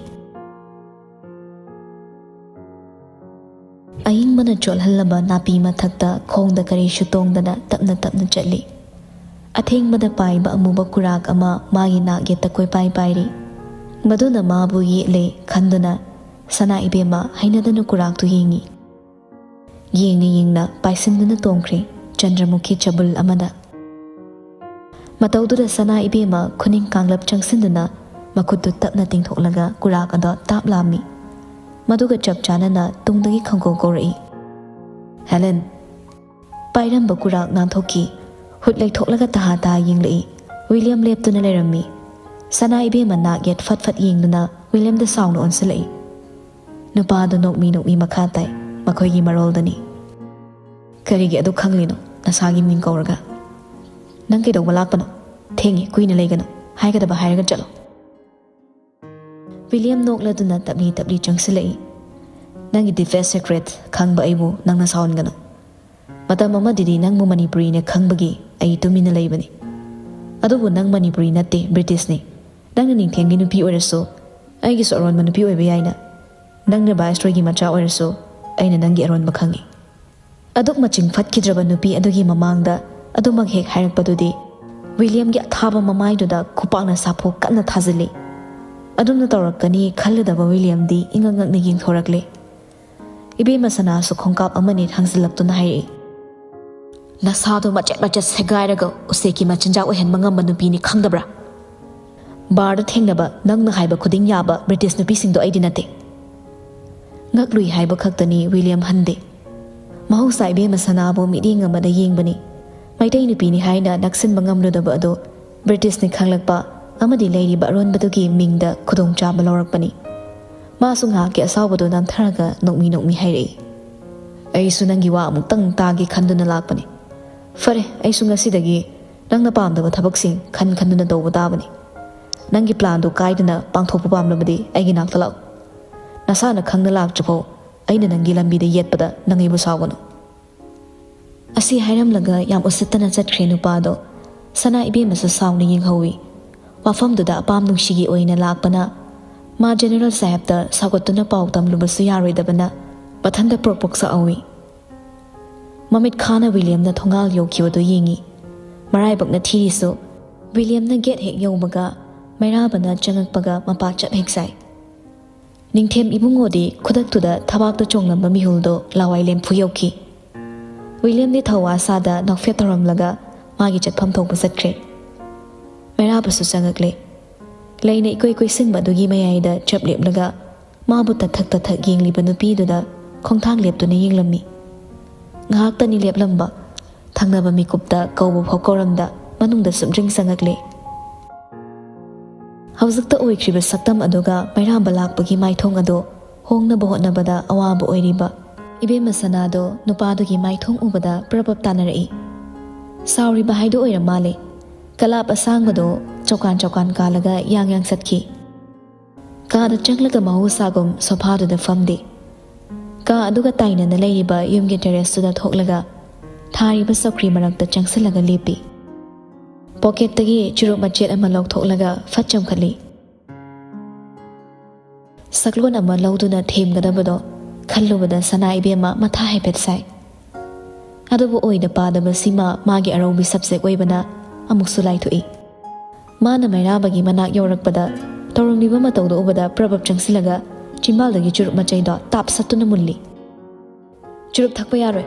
ꯑꯏꯪꯕꯅ ꯆꯣꯠꯍꯜꯂꯕ ꯅꯥꯄꯤ ꯃꯊꯛꯇ ꯈꯣꯡꯗ ꯀꯔꯤꯁꯨ ꯇꯣꯡꯗꯅ ꯇꯞꯅ ꯇꯞꯅ ꯆꯠꯂꯤ꯫ ꯑꯊꯦꯡꯕꯗ ꯄꯥꯏꯕ ꯑꯃꯨꯕ ꯀꯨꯔꯥꯛ ꯑꯃ ꯃꯥꯒꯤ ꯅꯥꯛ ꯌꯦꯠꯇ ꯀꯣꯏꯄꯥꯏ ꯄꯥꯏꯔꯤ꯫ ꯃꯗꯨꯅ ꯃꯥꯕꯨ ꯌꯦꯠꯂꯦ ꯈꯟꯗꯨꯅ ꯁꯅꯥ ꯏꯕꯦꯝꯃ ꯍꯩꯅꯗꯅ ꯀꯨꯔꯥꯛꯇꯨ ꯌꯦꯡꯉꯤ꯫ ꯌꯦꯡꯅ ꯌꯦꯡꯅ ꯄꯥꯏꯁꯤꯟꯗꯨꯅ ꯇꯣꯡꯈ꯭ꯔꯦ ꯆꯟꯗ꯭ꯔꯃꯨꯈꯤ ꯆꯕꯨꯜ ꯑꯃꯗ꯫ ꯃꯇꯧꯗꯨꯗ ꯁꯅꯥ ꯏꯕꯦꯝꯃ ꯈꯨꯅꯤꯡ ꯀꯥꯡꯂꯞ ꯆꯪꯁꯤꯟꯗꯨꯅ ꯃꯈꯨꯠꯇꯨ ꯇꯞꯅ ꯇꯤꯡꯊꯣꯛꯂꯒ ꯀꯨꯔꯥꯛ ꯑꯗꯣ ꯇꯥꯞ ꯂꯥꯝꯃꯤ꯫ ꯃꯗꯨꯒ ꯆꯞ ꯆꯥꯟꯅꯅ ꯇꯨꯡꯗꯒꯤ ꯈꯪꯀꯧ ꯀꯧꯔꯛꯏ, "ꯍꯦꯂꯦꯟ!" ꯄꯥꯏꯔꯝꯕ ꯀꯨꯔꯥꯛ ꯅꯥꯟꯊꯣꯛꯈꯤ꯫ ꯍꯨꯠ ꯂꯩꯊꯣꯛꯂꯒ ꯇꯍꯥ ꯇꯍꯥ ꯌꯦꯡꯂꯛꯏ꯫ ꯋꯤꯂꯤꯌꯝ ꯂꯦꯞꯇꯨꯅ ꯂꯩꯔꯝꯃꯤ꯫ ꯁꯅꯥ ꯏꯕꯦꯝꯃ ꯅꯥꯛ ꯌꯦꯠ ꯐꯠ ꯐꯠ ꯌꯦꯡꯗꯨꯅ ꯋꯤꯂꯤꯌꯝꯗ ꯁꯥꯎꯅ ꯑꯣꯟꯁꯤꯜꯂꯛꯏ꯫ ꯅꯨꯄꯥꯗꯨ ꯅꯣꯛꯃꯤ ꯅꯣꯛꯃꯤ ꯃꯈꯥ ꯇꯥꯏ꯫ ꯃꯈꯣꯏꯒꯤ ꯃꯔꯣꯜꯗꯅꯤ꯫ "ꯀꯔꯤꯒꯤ ꯑꯗꯨ ꯈꯪꯂꯤꯅꯣ? ꯅꯁꯥꯒꯤ ꯃꯤꯡ ꯀꯧꯔꯒ꯫ ꯅꯪ ꯀꯩꯗꯧꯕ ꯂꯥꯛꯄꯅꯣ? ꯊꯦꯡꯉꯦ, ꯀꯨꯏꯅ ꯂꯩꯒꯅꯨ꯫ ꯍꯥꯏꯒꯗꯕ ꯍꯥꯏꯔꯒ ꯆꯠꯂꯣ꯫" ꯋꯤꯂꯤꯌꯝ ꯅꯣꯛꯂꯗꯨꯅ ꯇꯞꯂꯤ ꯇꯞꯂꯤ ꯆꯪꯁꯤꯜꯂꯛꯏ꯫ "ꯅꯪꯒꯤ deepest secret ꯈꯪꯕ ꯑꯩꯕꯨ ꯅꯪꯅ ꯁꯥꯎꯍꯟꯒꯅꯨ꯫ ꯃꯇꯝ ꯑꯃꯗꯗꯤ ꯅꯪꯕꯨ ꯃꯅꯤꯄꯨꯔꯤꯅꯦ ꯈꯪꯕꯒꯤ ꯑꯩ ꯇꯨꯃꯤꯟꯅ ꯂꯩꯕꯅꯤ꯫ ꯑꯗꯨꯕꯨ ꯅꯪ ꯃꯅꯤꯄꯨꯔꯤ ꯅꯠꯇꯦ, ꯕ꯭ꯔꯤꯇꯤꯁꯅꯤ꯫ ꯅꯪꯅ ꯅꯤꯡꯊꯦꯝꯒꯤ ꯅꯨꯄꯤ ꯑꯣꯏꯔꯁꯨ ꯑꯩꯒꯤꯁꯨ ꯑꯔꯣꯟꯕ ꯅꯨꯄꯤ ꯑꯣꯏꯕ ꯌꯥꯏꯅ꯫ ꯅꯪꯅ viceroyꯒꯤ ꯃꯆꯥ ꯑꯣꯏꯔꯁꯨ ꯑꯩꯅ ꯅꯪꯒꯤ ꯑꯔꯣꯟꯕ ꯈꯪꯏ꯫" ꯑꯗꯨꯛ ꯃꯆꯤꯡ ꯐꯠꯈꯤꯗ꯭ꯔꯕ ꯅꯨꯄꯤ ꯑꯗꯨꯒꯤ ꯃꯃꯥꯡꯗ ꯑꯗꯨꯃꯛ ꯍꯦꯛ ꯍꯥꯏꯔꯛꯄꯗꯨꯗꯤ ꯋꯤꯂꯤꯌꯝꯒꯤ ꯑꯊꯥꯕ ꯃꯃꯥꯏꯗꯨꯗ ꯈꯨꯄꯥꯛꯅ ꯁꯥꯐꯨ ꯀꯟꯅ ꯊꯥꯖꯤꯜꯂꯤ꯫ ꯑꯗꯨꯝꯅ ꯇꯧꯔꯛꯀꯅꯤ ꯈꯜꯂꯨꯗꯕ ꯋꯤꯂꯤꯌꯝꯗꯤ ꯏꯉꯛ ꯉꯛꯅ ꯌꯦꯡꯊꯣꯔꯛꯂꯦ꯫ ꯏꯕꯦꯝꯃ ꯁꯅꯥꯁꯨ ꯈꯣꯡꯀꯥꯞ ꯑꯃꯅꯤ ꯊꯥꯡꯖꯤꯜꯂꯛꯇꯨꯅ ꯍꯥꯏꯔꯛꯏ, "ꯅꯁꯥꯗꯣ ꯃꯆꯦꯠ ꯃꯆꯦꯠ ꯁꯦꯒꯥꯏꯔꯒ ꯎꯆꯦꯛꯀꯤ ꯃꯆꯤꯟꯖꯥꯛ ꯑꯣꯏꯍꯟꯕ ꯉꯝꯕ ꯅꯨꯄꯤꯅꯤ ꯈꯪꯗꯕ꯭ꯔꯥ? Barꯗ ꯊꯦꯡꯅꯕ ꯅꯪꯅ ꯍꯥꯏꯕ ꯈꯨꯗꯤꯡ ꯌꯥꯕ ꯕ꯭ꯔꯤꯇꯤꯁ ꯅꯨꯄꯤꯁꯤꯡꯗꯣ ꯑꯩꯗꯤ ꯅꯠꯇꯦ꯫" ꯉꯛꯂꯨꯏ ꯍꯥꯏꯕ ꯈꯛꯇꯅꯤ ꯋꯤꯂꯤꯌꯝ ꯍꯟꯗꯦ꯫ ꯃꯍꯧꯁꯥ ꯏꯕꯦꯝꯃ ꯁꯅꯥꯕꯨ ꯃꯤꯠꯌꯦꯡ ꯑꯃꯗ ꯌꯦꯡꯕꯅꯤ꯫ ꯃꯩꯇꯩ ꯅꯨꯄꯤꯅꯤ ꯍꯥꯏꯅ ꯅꯛꯁꯤꯟꯕ ꯉꯝꯂꯨꯗꯕ ꯑꯗꯨ ꯕ꯭ꯔꯤꯇꯤꯁꯅꯤ ꯈꯪꯂꯛꯄ ꯑꯃꯗꯤ ꯂꯩꯔꯤꯕ ꯑꯔꯣꯟꯕꯗꯨꯒꯤ ꯃꯤꯡꯗ ꯈꯨꯗꯣꯡꯆꯥꯕ ꯂꯧꯔꯛꯄꯅꯤ꯫ ꯃꯥꯁꯨ ꯉꯥꯏꯍꯥꯛꯀꯤ ꯑꯁꯥꯎꯕꯗꯣ ꯅꯝꯊꯔꯒ ꯅꯣꯛꯃꯤ ꯅꯣꯛꯃꯤ ꯍꯥꯏꯔꯛꯏ, "ꯑꯩꯁꯨ ꯅꯪꯒꯤ ꯋꯥ ꯑꯃꯨꯛꯇꯪ ꯇꯥꯒꯦ ꯈꯟꯗꯨꯅ ꯂꯥꯛꯄꯅꯤ꯫ ꯐꯔꯦ, ꯑꯩꯁꯨ ꯉꯁꯤꯗꯒꯤ ꯅꯪꯅ ꯄꯥꯝꯗꯕ ꯊꯕꯛꯁꯤꯡ ꯈꯟ ꯈꯟꯗꯨꯅ ꯇꯧꯕ ꯇꯥꯕꯅꯤ꯫ ꯅꯪꯒꯤ ꯄ꯭ꯂꯥꯟꯗꯨ ꯀꯥꯏꯗꯅ ꯄꯥꯡꯊꯣꯛꯄ ꯄꯥꯝꯂꯕꯗꯤ ꯑꯩꯒꯤ ꯅꯥꯛꯇ ꯂꯥꯛꯎ꯫ ꯅꯁꯥꯅ ꯈꯪꯅ ꯂꯥꯛꯇ꯭ꯔꯤꯐꯥꯎ ꯑꯩꯅ ꯅꯪꯒꯤ ꯂꯝꯕꯤꯗ ꯌꯦꯠꯄꯗ ꯅꯪ ꯑꯩꯕꯨ ꯁꯥꯎꯒꯅꯨ꯫" ꯑꯁꯤ ꯍꯥꯏꯔꯝꯂꯒ ꯌꯥꯝ ꯎꯁꯤꯠꯇꯅ ꯆꯠꯈ꯭ꯔꯦ ꯅꯨꯄꯥꯗꯣ꯫ ꯁꯅꯥ ꯏꯕꯦꯝꯃꯁꯨ ꯁꯥꯎꯅ ꯌꯦꯡꯍꯧꯏ꯫ ꯋꯥꯐꯝꯗꯨꯗ ꯑꯄꯥꯝ ꯅꯨꯡꯁꯤꯒꯤ ꯑꯣꯏꯅ ꯂꯥꯛꯄꯅ ꯃꯥ ꯖꯦꯅꯦꯔꯦꯜ ꯁꯥꯍꯦꯕꯇ ꯁꯧꯒꯠꯇꯨꯅ ꯄꯥꯎ ꯇꯝꯂꯨꯕꯁꯨ ꯌꯥꯔꯣꯏꯗꯕꯅ ꯃꯊꯟꯇ ꯄ꯭ꯔꯣꯛ ꯄ꯭ꯔꯣꯛ ꯁꯛꯍꯧꯏ꯫ ꯃꯃꯤꯠ ꯈꯥꯅ ꯋꯤꯂꯤꯌꯝꯅ ꯊꯣꯡꯒꯥꯜ ꯌꯧꯈꯤꯕꯗꯨ ꯌꯦꯡꯏ꯫ ꯃꯔꯥꯏꯕꯛꯅ ꯊꯤꯔꯤꯁꯨ ꯋꯤꯂꯤꯌꯝꯅ ꯒꯦꯠ ꯍꯦꯛ ꯌꯧꯕꯒ ꯃꯩꯔꯥꯕꯅ ꯆꯪꯉꯛꯄꯒ ꯃꯄꯥ ꯆꯞ ꯍꯦꯛ ꯆꯥꯏ꯫ ꯅꯤꯡꯊꯦꯝ ꯏꯕꯨꯡꯉꯣꯗꯤ ꯈꯨꯗꯛꯇꯨꯗ ꯊꯕꯥꯛꯇ ꯆꯣꯡꯂꯝꯕ ꯃꯤꯍꯨꯜꯗꯣ ꯂꯋꯥꯏ ꯂꯦꯝꯐꯨ ꯌꯧꯈꯤ꯫ ꯋꯤꯂꯤꯌꯝꯗꯤ ꯊꯧꯋꯥ ꯁꯥꯗ ꯅꯣꯛꯐꯦꯠ ꯇꯧꯔꯝꯂꯒ ꯃꯥꯒꯤ ꯆꯠꯐꯝ ꯊꯣꯛꯄ ꯆꯠꯈ꯭ꯔꯦ꯫ ꯃꯩꯔꯥꯕꯁꯨ ꯆꯪꯉꯛꯂꯦ꯫ ꯂꯩꯅ ꯏꯀꯣꯏ ꯀꯣꯏꯁꯤꯟꯕ ꯑꯗꯨꯒꯤ ꯃꯌꯥꯏꯗ ꯆꯞ ꯂꯦꯞꯂꯒ ꯃꯥꯕꯨ ꯇꯠꯊꯛ ꯇꯠꯊꯛ ꯌꯦꯡꯂꯤꯕ ꯅꯨꯄꯤꯗꯨꯗ ꯈꯣꯡꯊꯥꯡ ꯂꯦꯞꯇꯨꯅ ꯌꯦꯡꯂꯝꯃꯤ꯫ ꯉꯥꯏꯍꯥꯛꯇꯅꯤ ꯂꯦꯞꯂꯝꯕ꯫ ꯊꯪꯅꯕ ꯃꯤꯀꯨꯞꯇ ꯀꯧꯕ ꯐꯥꯎ ꯀꯧꯔꯝꯗ ꯃꯅꯨꯡꯗ ꯁꯨꯝ ꯗ꯭ꯔꯤꯡ ꯆꯪꯉꯛꯂꯦ꯫ ꯍꯧꯖꯤꯛꯇ ꯑꯣꯏꯈ꯭ꯔꯤꯕ ꯁꯛꯇꯝ ꯑꯗꯨꯒ ꯃꯩꯔꯥꯕ ꯂꯥꯛꯄꯒꯤ ꯃꯥꯏꯊꯣꯡ ꯑꯗꯨ ꯍꯣꯡꯅꯕ ꯍꯣꯠꯅꯕꯗ ꯑꯋꯥꯕ ꯑꯣꯏꯔꯤꯕ ꯏꯕꯦꯝꯃ ꯁꯅꯥꯗꯣ ꯅꯨꯄꯥꯗꯨꯒꯤ ꯃꯥꯏꯊꯣꯡ ꯎꯕꯗ ꯄ꯭ꯔꯞ ꯄ꯭ꯔꯞ ꯇꯥꯅꯔꯛꯏ꯫ ꯁꯥꯎꯔꯤꯕ ꯍꯥꯏꯗꯣ ꯑꯣꯏꯔ ꯃꯥꯜꯂꯦ꯫ ꯀꯂꯥꯞ ꯑꯁꯥꯡꯕꯗꯣ ꯆꯣꯀꯥꯟ ꯆꯣꯀꯥꯟ ꯀꯥꯜꯂꯒ ꯌꯥꯡ ꯌꯥꯡ ꯆꯠꯈꯤ꯫ ꯀꯥꯗ ꯆꯪꯂꯒ ꯃꯍꯧꯁꯥꯒꯨꯝ ꯁꯣꯐꯥꯗꯨꯗ ꯐꯝꯗꯦ꯫ ꯀꯥ ꯑꯗꯨꯒ ꯇꯥꯏꯅꯅ ꯂꯩꯔꯤꯕ ꯌꯨꯝꯒꯤ ꯇꯦꯔꯦꯁꯇꯨꯗ ꯊꯣꯛꯂꯒ ꯊꯥꯔꯤꯕ ꯆꯧꯀ꯭ꯔꯤ ꯃꯔꯛꯇ ꯆꯪꯁꯤꯜꯂꯒ ꯂꯦꯞꯄꯤ꯫ ꯄꯣꯀꯦꯠꯇꯒꯤ ꯆꯨꯔꯨꯞ ꯃꯆꯦꯠ ꯑꯃ ꯂꯧꯊꯣꯛꯂꯒ ꯐꯠ ꯆꯝꯈꯠꯂꯤ꯫ ꯁꯛꯂꯣꯟ ꯑꯃ ꯂꯧꯗꯨꯅ ꯊꯦꯝꯒꯗꯕꯗꯣ ꯈꯜꯂꯨꯕꯗ ꯁꯅꯥ ꯏꯕꯦꯝꯃ ꯃꯊꯥ ꯍꯥꯏꯐꯦꯠ ꯁꯥꯏ꯫ ꯑꯗꯨꯕꯨ ꯑꯣꯏꯗ ꯄꯥꯗꯕꯁꯤꯃ ꯃꯥꯒꯤ ꯑꯔꯧꯕꯤ ꯁꯕꯖꯦꯛ ꯑꯣꯏꯕꯅ ꯑꯃꯨꯛꯁꯨ ꯂꯥꯏꯊꯣꯛꯏ꯫ ꯃꯥꯅ ꯃꯩꯔꯥꯕꯒꯤ ꯃꯅꯥꯛ ꯌꯧꯔꯛꯄꯗ ꯇꯧꯔꯝꯂꯤꯕ ꯃꯇꯧꯗꯨ ꯎꯕꯗ ꯄ꯭ꯔꯞ ꯄ꯭ꯔꯞ ꯆꯪꯁꯤꯜꯂꯒ ꯆꯤꯝꯕꯥꯜꯗꯒꯤ ꯆꯨꯔꯨꯞ ꯃꯆꯩꯗꯣ ꯇꯥꯞ ꯁꯠꯇꯨꯅ ꯃꯨꯜꯂꯤ꯫ "ꯆꯨꯔꯨꯞ ꯊꯛꯄ ꯌꯥꯔꯣꯏ꯫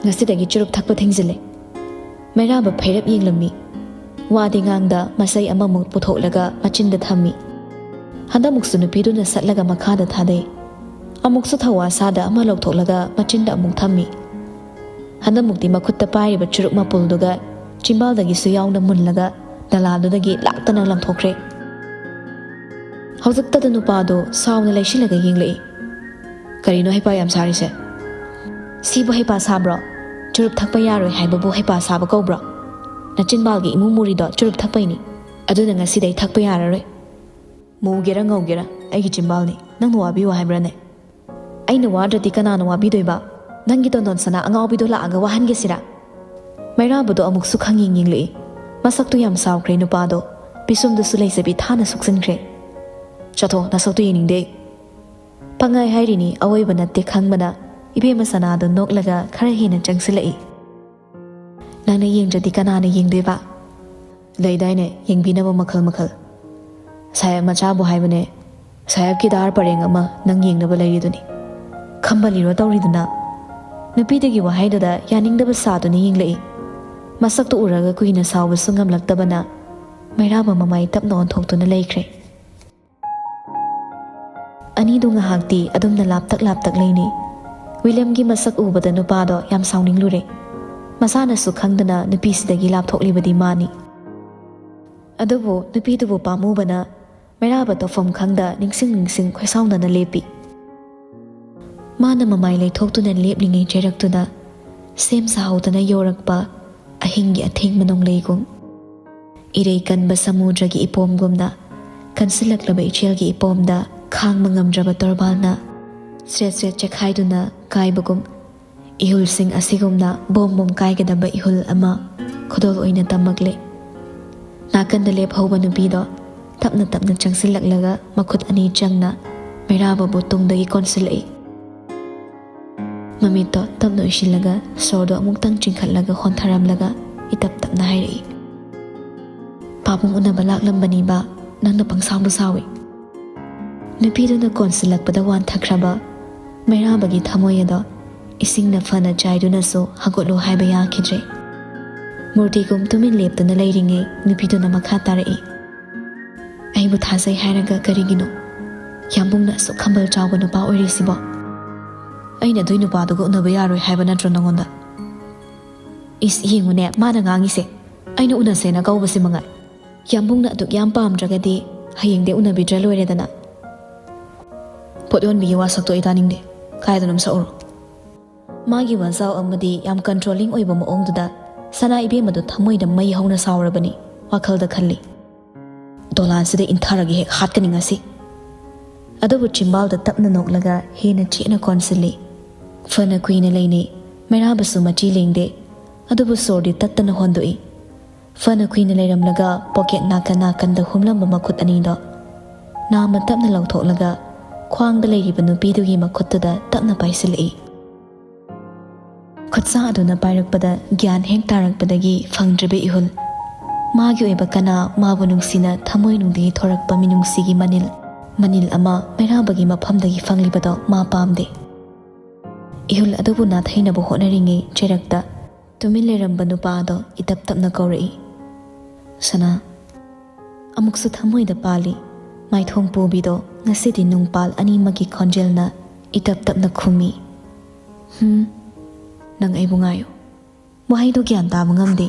ꯉꯁꯤꯗꯒꯤ ꯆꯨꯔꯨꯞ ꯊꯛꯄ ꯊꯤꯡꯖꯤꯜꯂꯦ꯫" ꯃꯩꯔꯥꯕ ꯐꯩꯔꯞ ꯌꯦꯡꯂꯝꯃꯤ꯫ ꯋꯥꯗꯤ ꯉꯥꯡꯗ ꯃꯆꯩ ꯑꯃꯃꯨꯛ ꯄꯨꯊꯣꯛꯂꯒ ꯃꯆꯤꯟꯗ ꯊꯝꯃꯤ꯫ ꯍꯟꯗꯛꯃꯨꯛꯁꯨ ꯅꯨꯄꯤꯗꯨꯅ ꯁꯠꯂꯒ ꯃꯈꯥꯗ ꯊꯥꯗꯩ꯫ ꯑꯃꯨꯛꯁꯨ ꯊꯧꯋꯥ ꯁꯥꯗ ꯑꯃ ꯂꯧꯊꯣꯛꯂꯒ ꯃꯆꯤꯟꯗ ꯑꯃꯨꯛ ꯊꯝꯃꯤ꯫ ꯍꯟꯗꯛꯃꯨꯛꯇꯤ ꯃꯈꯨꯠꯇ ꯄꯥꯏꯔꯤꯕ ꯆꯨꯔꯨꯞ ꯃꯄꯨꯜꯗꯨꯒ ꯆꯤꯝꯕꯥꯜꯗꯒꯤꯁꯨ ꯌꯥꯎꯅ ꯃꯨꯜꯂꯒ ꯅꯂꯥꯗꯨꯗꯒꯤ ꯂꯥꯛꯇꯅ ꯂꯪꯊꯣꯛꯈ꯭ꯔꯦ꯫ ꯍꯧꯖꯤꯛꯇꯗ ꯅꯨꯄꯥꯗꯣ ꯁꯥꯎꯅ ꯂꯩꯁꯤꯜꯂꯒ ꯌꯦꯡꯂꯛꯏ꯫ "ꯀꯔꯤꯅꯣ ꯍꯩꯄꯥ ꯌꯥꯝ ꯁꯥꯔꯤꯁꯦ? ꯁꯤꯕꯨ ꯍꯩꯄꯥ ꯁꯥꯕ꯭ꯔꯣ? ꯆꯨꯔꯨꯞ ꯊꯛꯄ ꯌꯥꯔꯣꯏ ꯍꯥꯏꯕꯕꯨ ꯍꯩꯄꯥ ꯁꯥꯕ ꯀꯧꯕ꯭ꯔꯣ? ꯅꯆꯤꯟꯕꯥꯜꯒꯤ ꯏꯃꯨ ꯃꯨꯔꯤꯗꯣ ꯆꯨꯔꯨꯞ ꯊꯛꯄꯩꯅꯤ꯫ ꯑꯗꯨꯅ ꯉꯁꯤꯗꯩ ꯊꯛꯄ ꯌꯥꯔꯔꯣꯏ꯫ ꯃꯨꯒꯦꯔꯥ ꯉꯧꯒꯦꯔꯥ ꯑꯩꯒꯤ ꯆꯤꯟꯕꯥꯜꯅꯤ, ꯅꯪꯅ ꯋꯥꯕꯤꯌꯨ ꯍꯥꯏꯕ꯭ꯔꯥꯅꯦ? ꯑꯩꯅ ꯋꯥꯗ꯭ꯔꯗꯤ ꯀꯅꯥꯅ ꯋꯥꯕꯤꯗꯣꯏꯕ? ꯅꯪꯒꯤ ꯇꯣꯟꯗꯣꯟ ꯁꯅꯥ ꯑꯉꯥꯎꯕꯤꯗꯣ ꯂꯥꯛꯑꯒ ꯋꯥꯍꯟꯒꯦꯁꯤꯔꯥ?" ꯃꯩꯔꯥꯕꯗꯣ ꯑꯃꯨꯛꯁꯨ ꯈꯪꯌꯦꯡ ꯌꯦꯡꯂꯛꯏ꯫ ꯃꯁꯛꯇꯨ ꯌꯥꯝ ꯁꯥꯎꯈ꯭ꯔꯦ ꯅꯨꯄꯥꯗꯣ꯫ ꯄꯤꯁꯨꯝꯗꯨꯁꯨ ꯂꯩꯖꯕꯤ ꯊꯥꯅ ꯁꯨꯛꯆꯤꯟꯈ꯭ꯔꯦ꯫ "ꯆꯠꯊꯣ, ꯅꯁꯛꯇꯨ ꯌꯦꯡꯅꯤꯡꯗꯦ ꯑꯩ꯫" ꯄꯪꯍꯥꯏ ꯍꯥꯏꯔꯤꯅꯤ, ꯑꯋꯣꯏꯕ ꯅꯠꯇꯦ ꯈꯪꯕꯅ ꯏꯕꯦꯝꯃ ꯁꯅꯥꯗꯣ ꯅꯣꯛꯂꯒ ꯈꯔ ꯍꯦꯟꯅ ꯆꯪꯁꯤꯜꯂꯛꯏ꯫ "ꯅꯪꯅ ꯌꯦꯡꯗ꯭ꯔꯗꯤ ꯀꯅꯥꯅ ꯌꯦꯡꯗꯣꯏꯕ? ꯂꯩꯗꯥꯏꯅꯦ ꯌꯦꯡꯕꯤꯅꯕ ꯃꯈꯜ ꯃꯈꯜ꯫ ꯁꯥꯍꯦꯕ ꯃꯆꯥꯕꯨ ꯍꯥꯏꯕꯅꯦ, ꯁꯥꯍꯦꯕꯀꯤ ꯗꯥꯔ ꯄꯔꯦꯡ ꯑꯃ ꯅꯪ ꯌꯦꯡꯅꯕ ꯂꯩꯔꯤꯗꯨꯅꯤ꯫ ꯈꯝꯕꯜꯂꯤꯔꯣ ꯇꯧꯔꯤꯗꯨꯅ?" ꯅꯨꯄꯤꯗꯨꯒꯤ ꯋꯥꯍꯩꯗꯨꯗ ꯌꯥꯅꯤꯡꯗꯕ ꯁꯥꯗꯨꯅ ꯌꯦꯡꯂꯛꯏ꯫ ꯃꯁꯛꯇꯨ ꯎꯔꯒ ꯀꯨꯏꯅ ꯁꯥꯎꯕꯁꯨ ꯉꯝꯂꯛꯇꯕꯅ ꯃꯩꯔꯥꯕ ꯃꯃꯥꯏ ꯇꯞꯅ ꯑꯣꯟꯊꯣꯛꯇꯨꯅ ꯂꯩꯈ꯭ꯔꯦ꯫ ꯑꯅꯤꯗꯨ ꯉꯥꯏꯍꯥꯛꯇꯤ ꯑꯗꯨꯝꯅ ꯂꯥꯞꯇꯛ ꯂꯥꯞꯇꯛ ꯂꯩꯅꯩ꯫ ꯋꯤꯂꯤꯌꯝꯒꯤ ꯃꯁꯛ ꯎꯕꯗ ꯅꯨꯄꯥꯗꯣ ꯌꯥꯝ ꯁꯥꯎꯅꯤꯡꯂꯨꯔꯦ꯫ ꯃꯁꯥꯅꯁꯨ ꯈꯪꯗꯅ ꯅꯨꯄꯤꯁꯤꯗꯒꯤ ꯂꯥꯞꯊꯣꯛꯂꯤꯕꯗꯤ ꯃꯥꯅꯤ꯫ ꯑꯗꯨꯕꯨ ꯅꯨꯄꯤꯗꯨꯕꯨ ꯄꯥꯝꯃꯨꯕꯅ ꯃꯩꯔꯥꯕ ꯇꯧꯐꯝ ꯈꯪꯗ ꯅꯤꯡꯁꯤꯡ ꯅꯤꯡꯁꯤꯡ ꯈꯣꯏꯁꯥꯎꯅꯅ ꯂꯦꯞꯄꯤ꯫ ꯃꯥꯅ ꯃꯃꯥꯏ ꯂꯩꯊꯣꯛꯇꯨꯅ ꯂꯦꯞꯂꯤꯉꯩ ꯆꯩꯔꯛꯇꯨꯗ ꯁꯦꯝ ꯁꯥꯍꯧꯗꯅ ꯌꯧꯔꯛꯄ ꯑꯍꯤꯡꯒꯤ ꯑꯊꯦꯡꯕ ꯅꯣꯡꯂꯩꯒꯨꯝ, ꯏꯔꯩ ꯀꯟꯕ ꯁꯃꯨꯗ꯭ꯔꯒꯤ ꯏꯄꯣꯝꯒꯨꯝꯅ ꯀꯟꯁꯤꯜꯂꯛꯂꯕ ꯏꯆꯦꯜꯒꯤ ꯏꯄꯣꯝꯗ ꯈꯥꯡꯕ ꯉꯝꯗ꯭ꯔꯕ ꯇꯣꯔꯕꯥꯜꯅ ꯁ꯭ꯔꯦꯠ ꯁ꯭ꯔꯦꯠ ꯆꯦꯛꯈꯥꯏꯗꯨꯅ ꯀꯥꯏꯕꯒꯨꯝ, ꯏꯍꯨꯜꯁꯤꯡ ꯑꯁꯤꯒꯨꯝꯅ ꯕꯣꯝ ꯕꯣꯝ ꯀꯥꯏꯒꯗꯕ ꯏꯍꯨꯜ ꯑꯃ ꯈꯨꯗꯣꯜ ꯑꯣꯏꯅ ꯇꯝꯃꯛꯂꯦ꯫ ꯅꯥꯀꯟꯗ ꯂꯦꯞꯍꯧꯕ ꯅꯨꯄꯤꯗꯣ ꯇꯞꯅ ꯇꯞꯅ ꯆꯪꯁꯤꯜꯂꯛꯂꯒ ꯃꯈꯨꯠ ꯑꯅꯤ ꯆꯪꯅ ꯃꯩꯔꯥꯕꯕꯨ ꯇꯨꯡꯗꯒꯤ ꯀꯣꯟꯁꯤꯜꯂꯛꯏ꯫ ꯃꯃꯤꯠꯇꯣ ꯇꯞꯅ ꯎꯏꯁꯤꯜꯂꯒ ꯁꯣꯔꯗꯣ ꯑꯃꯨꯛꯇꯪ ꯆꯤꯡꯈꯠꯂꯒ ꯍꯣꯟꯊꯔꯝꯂꯒ ꯏꯇꯞ ꯇꯞꯅ ꯍꯥꯏꯔꯛꯏ, "ꯄꯥꯕꯨꯡ ꯎꯅꯕ ꯂꯥꯛꯂꯝꯕꯅꯤꯕ, ꯅꯪꯅ ꯄꯪꯁꯥꯎꯗ ꯁꯥꯎꯏ꯫" ꯅꯨꯄꯤꯗꯨꯅ ꯀꯣꯟꯁꯤꯜꯂꯛꯄꯗ ꯋꯥꯟꯊꯈ꯭ꯔꯕ ꯃꯩꯔꯥꯕꯒꯤ ꯊꯃꯣꯏ ꯑꯗꯣ ꯏꯁꯤꯡꯅ ꯐꯅ ꯆꯥꯏꯗꯨꯅꯁꯨ ꯍꯧꯒꯠꯂꯨ ꯍꯥꯏꯕ ꯌꯥꯈꯤꯗ꯭ꯔꯦ꯫ ꯃꯨꯔꯇꯤꯒꯨꯝ ꯇꯨꯃꯤꯟ ꯂꯦꯞꯇꯨꯅ ꯂꯩꯔꯤꯉꯩ ꯅꯨꯄꯤꯗꯨꯅ ꯃꯈꯥ ꯇꯥꯔꯛꯏ, "ꯑꯩꯕꯨ ꯊꯥꯖꯩ ꯍꯥꯏꯔꯒ ꯀꯔꯤꯒꯤꯅꯣ ꯌꯥꯝꯕꯨꯡꯅ ꯑꯁꯨꯛ ꯈꯝꯕꯜ ꯆꯥꯎꯕ ꯅꯨꯄꯥ ꯑꯣꯏꯔꯤꯁꯤꯕꯣ?" "ꯑꯩꯅ ꯑꯗꯨꯏ ꯅꯨꯄꯥꯗꯨꯒ ꯎꯅꯕ ꯌꯥꯔꯣꯏ ꯍꯥꯏꯕ ꯅꯠꯇ꯭ꯔꯣ ꯅꯉꯣꯟꯗ?" ꯏꯁ, ꯌꯦꯡꯉꯨꯅꯦ ꯃꯥꯅ ꯉꯥꯡꯉꯤꯁꯦ, ꯑꯩꯅ ꯎꯅꯁꯦꯅ ꯀꯧꯕꯁꯤ ꯃꯉꯥꯏ꯫ ꯌꯥꯝꯕꯨꯡꯅ ꯑꯗꯨꯛ ꯌꯥꯝ ꯄꯥꯝꯗ꯭ꯔꯒꯗꯤ ꯍꯌꯦꯡꯗꯤ ꯎꯅꯕꯤꯗ꯭ꯔ ꯂꯣꯏꯔꯦꯗꯅ꯫ ꯄꯣꯠ ꯌꯣꯟꯕꯤꯒꯤ ꯋꯥꯁꯛꯇꯣ ꯑꯩ ꯇꯥꯅꯤꯡꯗꯦ꯫ ꯀꯥꯏꯗꯅꯣꯝ ꯁꯛꯎꯔꯣ꯫ ꯃꯥꯒꯤ ꯋꯥꯖꯥꯎ ꯑꯃꯗꯤ ꯌꯥꯝ controlling ꯑꯣꯏꯕ ꯃꯑꯣꯡꯗꯨꯗ ꯁꯅꯥ ꯏꯕꯦꯝꯃꯗꯣ ꯊꯃꯣꯏꯗ ꯃꯩ ꯍꯧꯅ ꯁꯥꯎꯔꯕꯅꯤ꯫ ꯋꯥꯈꯜꯗ ꯈꯜꯂꯤ, "ꯗꯣꯂꯥꯟꯁꯤꯗ ꯏꯟꯊꯔꯒ ꯍꯦꯛ ꯍꯥꯠꯀꯅꯤ ꯉꯁꯤ"꯫ ꯑꯗꯨꯕꯨ ꯆꯤꯝꯕꯥꯜꯗ ꯇꯞꯅ ꯅꯣꯛꯂꯒ ꯍꯦꯟꯅ ꯆꯦꯠꯅ ꯀꯣꯟꯁꯤꯜꯂꯤ꯫ ꯐꯅ ꯀꯨꯏꯅ ꯂꯩꯅꯩ꯫ ꯃꯩꯔꯥꯕꯁꯨ ꯃꯆꯤ ꯂꯦꯡꯗꯦ꯫ ꯑꯗꯨꯕꯨ ꯁꯣꯔꯗꯤ ꯇꯠꯇꯅ ꯍꯣꯟꯗꯣꯛꯏ꯫ ꯐꯅ ꯀꯨꯏꯅ ꯂꯩꯔꯝꯂꯒ ꯄꯣꯀꯦꯠ ꯅꯥꯀꯟ ꯅꯥꯀꯟꯗ ꯍꯨꯝꯂꯝꯕ ꯃꯈꯨꯠ ꯑꯅꯤꯗꯣ ꯅꯥꯝꯃ ꯇꯞꯅ ꯂꯧꯊꯣꯛꯂꯒ ꯈ꯭ꯋꯥꯡꯗ ꯂꯩꯔꯤꯕ ꯅꯨꯄꯤꯗꯨꯒꯤ ꯃꯈꯨꯠꯇꯨꯗ ꯇꯞꯅ ꯄꯥꯏꯁꯤꯜꯂꯛꯏ꯫ ꯈꯨꯠꯁꯥ ꯑꯗꯨꯅ ꯄꯥꯏꯔꯛꯄꯗ ꯒ꯭ꯌꯥꯟ ꯍꯦꯛ ꯇꯥꯔꯛꯄꯗꯒꯤ ꯐꯪꯗ꯭ꯔꯤꯕ ꯏꯍꯨꯜ, ꯃꯥꯒꯤ ꯑꯣꯏꯕ ꯀꯅꯥ ꯃꯥꯕꯨ ꯅꯨꯡꯁꯤꯅ ꯊꯃꯣꯏꯅꯨꯡꯗꯒꯤ ꯊꯣꯔꯛꯄ ꯃꯤꯅꯨꯡꯁꯤꯒꯤ ꯃꯅꯤꯜ, ꯃꯅꯤꯜ ꯑꯃ ꯃꯩꯔꯥꯕꯒꯤ ꯃꯐꯝꯗꯒꯤ ꯐꯪꯂꯤꯕꯗꯣ ꯃꯥ ꯄꯥꯝꯗꯦ꯫ ꯏꯍꯨꯜ ꯑꯗꯨꯕꯨ ꯅꯥꯊꯩꯅꯕ ꯍꯣꯠꯅꯔꯤꯉꯩ ꯆꯩꯔꯛꯇ ꯇꯨꯃꯤꯟ ꯂꯩꯔꯝꯕ ꯅꯨꯄꯥ ꯑꯗꯣ ꯏꯇꯞ ꯇꯞꯅ ꯀꯧꯔꯛꯏ, "ꯁꯅꯥ"꯫ ꯑꯃꯨꯛꯁꯨ ꯊꯃꯣꯏꯗ ꯄꯥꯜꯂꯤ꯫ ꯃꯥꯏꯊꯣꯡ ꯄꯨꯕꯤꯗꯣ ꯉꯁꯤꯗꯤ ꯅꯨꯡꯄꯥꯜ ꯑꯅꯤꯃꯛꯀꯤ ꯈꯣꯟꯖꯦꯜꯅ ꯏꯇꯞ ꯇꯞꯅ ꯈꯨꯝꯃꯤ, "ꯍꯨꯝ, ꯅꯪ ꯑꯩꯕꯨ ꯉꯥꯏꯌꯨ"꯫ ꯋꯥꯍꯩꯗꯨ ꯒ꯭ꯌꯥꯟ ꯇꯥꯕ ꯉꯝꯗꯦ꯫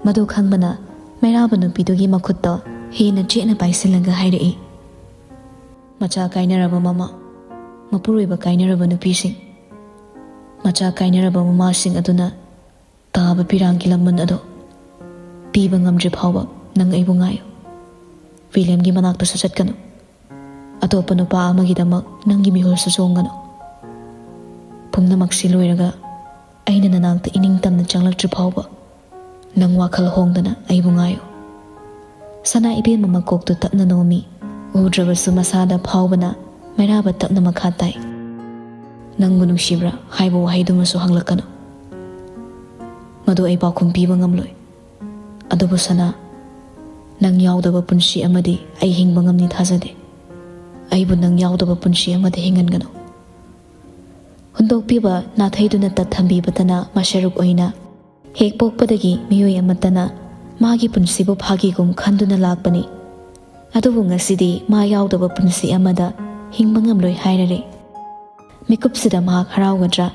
ꯃꯗꯨ ꯈꯪꯕꯅ ꯃꯩꯔꯥꯕ ꯅꯨꯄꯤꯗꯨꯒꯤ ꯃꯈꯨꯠꯇꯣ ꯍꯦꯟꯅ ꯆꯦꯠꯅ ꯄꯥꯏꯁꯤꯜꯂꯒ ꯍꯥꯏꯔꯛꯏ, "ꯃꯆꯥ ꯀꯥꯏꯅꯔꯕ ꯃꯃꯥ, ꯃꯄꯨꯔꯣꯏꯕ ꯀꯥꯏꯅꯔꯕ ꯅꯨꯄꯤꯁꯤꯡ, ꯃꯆꯥ ꯀꯥꯏꯅꯔꯕ ꯃꯃꯥꯁꯤꯡ ꯑꯗꯨꯅ ꯇꯥꯕ ꯄꯤꯔꯥꯡꯒꯤ ꯂꯃꯟ ꯑꯗꯣ ꯄꯤꯕ ꯉꯝꯗ꯭ꯔꯤ ꯐꯥꯎꯕ ꯅꯪ ꯑꯩꯕꯨ ꯉꯥꯏꯌꯨ꯫ ꯋꯤꯂꯤꯌꯝꯒꯤ ꯃꯅꯥꯛꯇꯁꯨ ꯆꯠꯀꯅꯨ꯫ ꯑꯇꯣꯞꯄ ꯅꯨꯄꯥ ꯑꯃꯒꯤꯗꯃꯛ ꯅꯪꯒꯤ ꯃꯤꯍꯨꯜꯁꯨ ꯆꯣꯡꯒꯅꯨ꯫ ꯄꯨꯝꯅꯃꯛꯁꯤ ꯂꯣꯏꯔꯒ ꯑꯩꯅ ꯅꯅꯥꯛꯇ ꯏꯅꯤꯡ ꯇꯝꯅ ꯆꯪꯂꯛꯇ꯭ꯔꯤ ꯐꯥꯎꯕ ꯅꯪ ꯋꯥꯈꯜ ꯍꯣꯡꯗꯅ ꯑꯩꯕꯨ ꯉꯥꯏꯌꯨ"꯫ ꯁꯅꯥ ꯏꯕꯦꯝꯃ ꯃꯀꯣꯛꯇꯨ ꯇꯞꯅ ꯅꯣꯝꯃꯤ꯫ ꯎꯗ꯭ꯔꯕꯁꯨ ꯃꯁꯥꯗ ꯐꯥꯎꯕꯅ ꯃꯩꯔꯥꯕ ꯇꯞꯅ ꯃꯈꯥ ꯇꯥꯏ, "ꯅꯪꯕꯨ ꯅꯨꯡꯁꯤꯕ꯭ꯔꯥ ꯍꯥꯏꯕ ꯋꯥꯍꯩꯗꯨꯃꯁꯨ ꯍꯪꯂꯛꯀꯅꯨ꯫ ꯃꯗꯨ ꯑꯩ ꯄꯥꯎꯈꯨꯝ ꯄꯤꯕ ꯉꯝꯂꯣꯏ꯫ ꯑꯗꯨꯕꯨ ꯁꯅꯥ, ꯅꯪ ꯌꯥꯎꯗꯕ ꯄꯨꯟꯁꯤ ꯑꯃꯗꯤ ꯑꯩ ꯍꯤꯡꯕ ꯉꯝꯅꯤ ꯊꯥꯖꯗꯦ꯫ ꯑꯩꯕꯨ ꯅꯪ ꯌꯥꯎꯗꯕ ꯄꯨꯟꯁꯤ ꯑꯃꯗ ꯍꯤꯡꯍꯟꯒꯅꯨ"꯫ ꯍꯨꯟꯗꯣꯛꯄꯤꯕ ꯅꯥꯊꯩꯗꯨꯅ ꯇꯠꯊꯝꯕꯤꯕꯇꯅ ꯃꯁꯔꯨꯛ ꯑꯣꯏꯅ ꯍꯦꯛ ꯄꯣꯛꯄꯗꯒꯤ ꯃꯤꯑꯣꯏ ꯑꯃꯠꯇꯅ ꯃꯥꯒꯤ ꯄꯨꯟꯁꯤꯕꯨ ꯐꯥꯒꯤꯒꯨꯝ ꯈꯟꯗꯨꯅ ꯂꯥꯛꯄꯅꯤ꯫ ꯑꯗꯨꯕꯨ ꯉꯁꯤꯗꯤ ꯃꯥ ꯌꯥꯎꯗꯕ ꯄꯨꯟꯁꯤ ꯑꯃꯗ ꯍꯤꯡꯕ ꯉꯝꯂꯣꯏ ꯍꯥꯏꯔꯔꯦ꯫ ꯃꯤꯀꯨꯞꯁꯤꯗ ꯃꯍꯥꯛ ꯍꯔꯥꯎꯒꯗ꯭ꯔꯥ?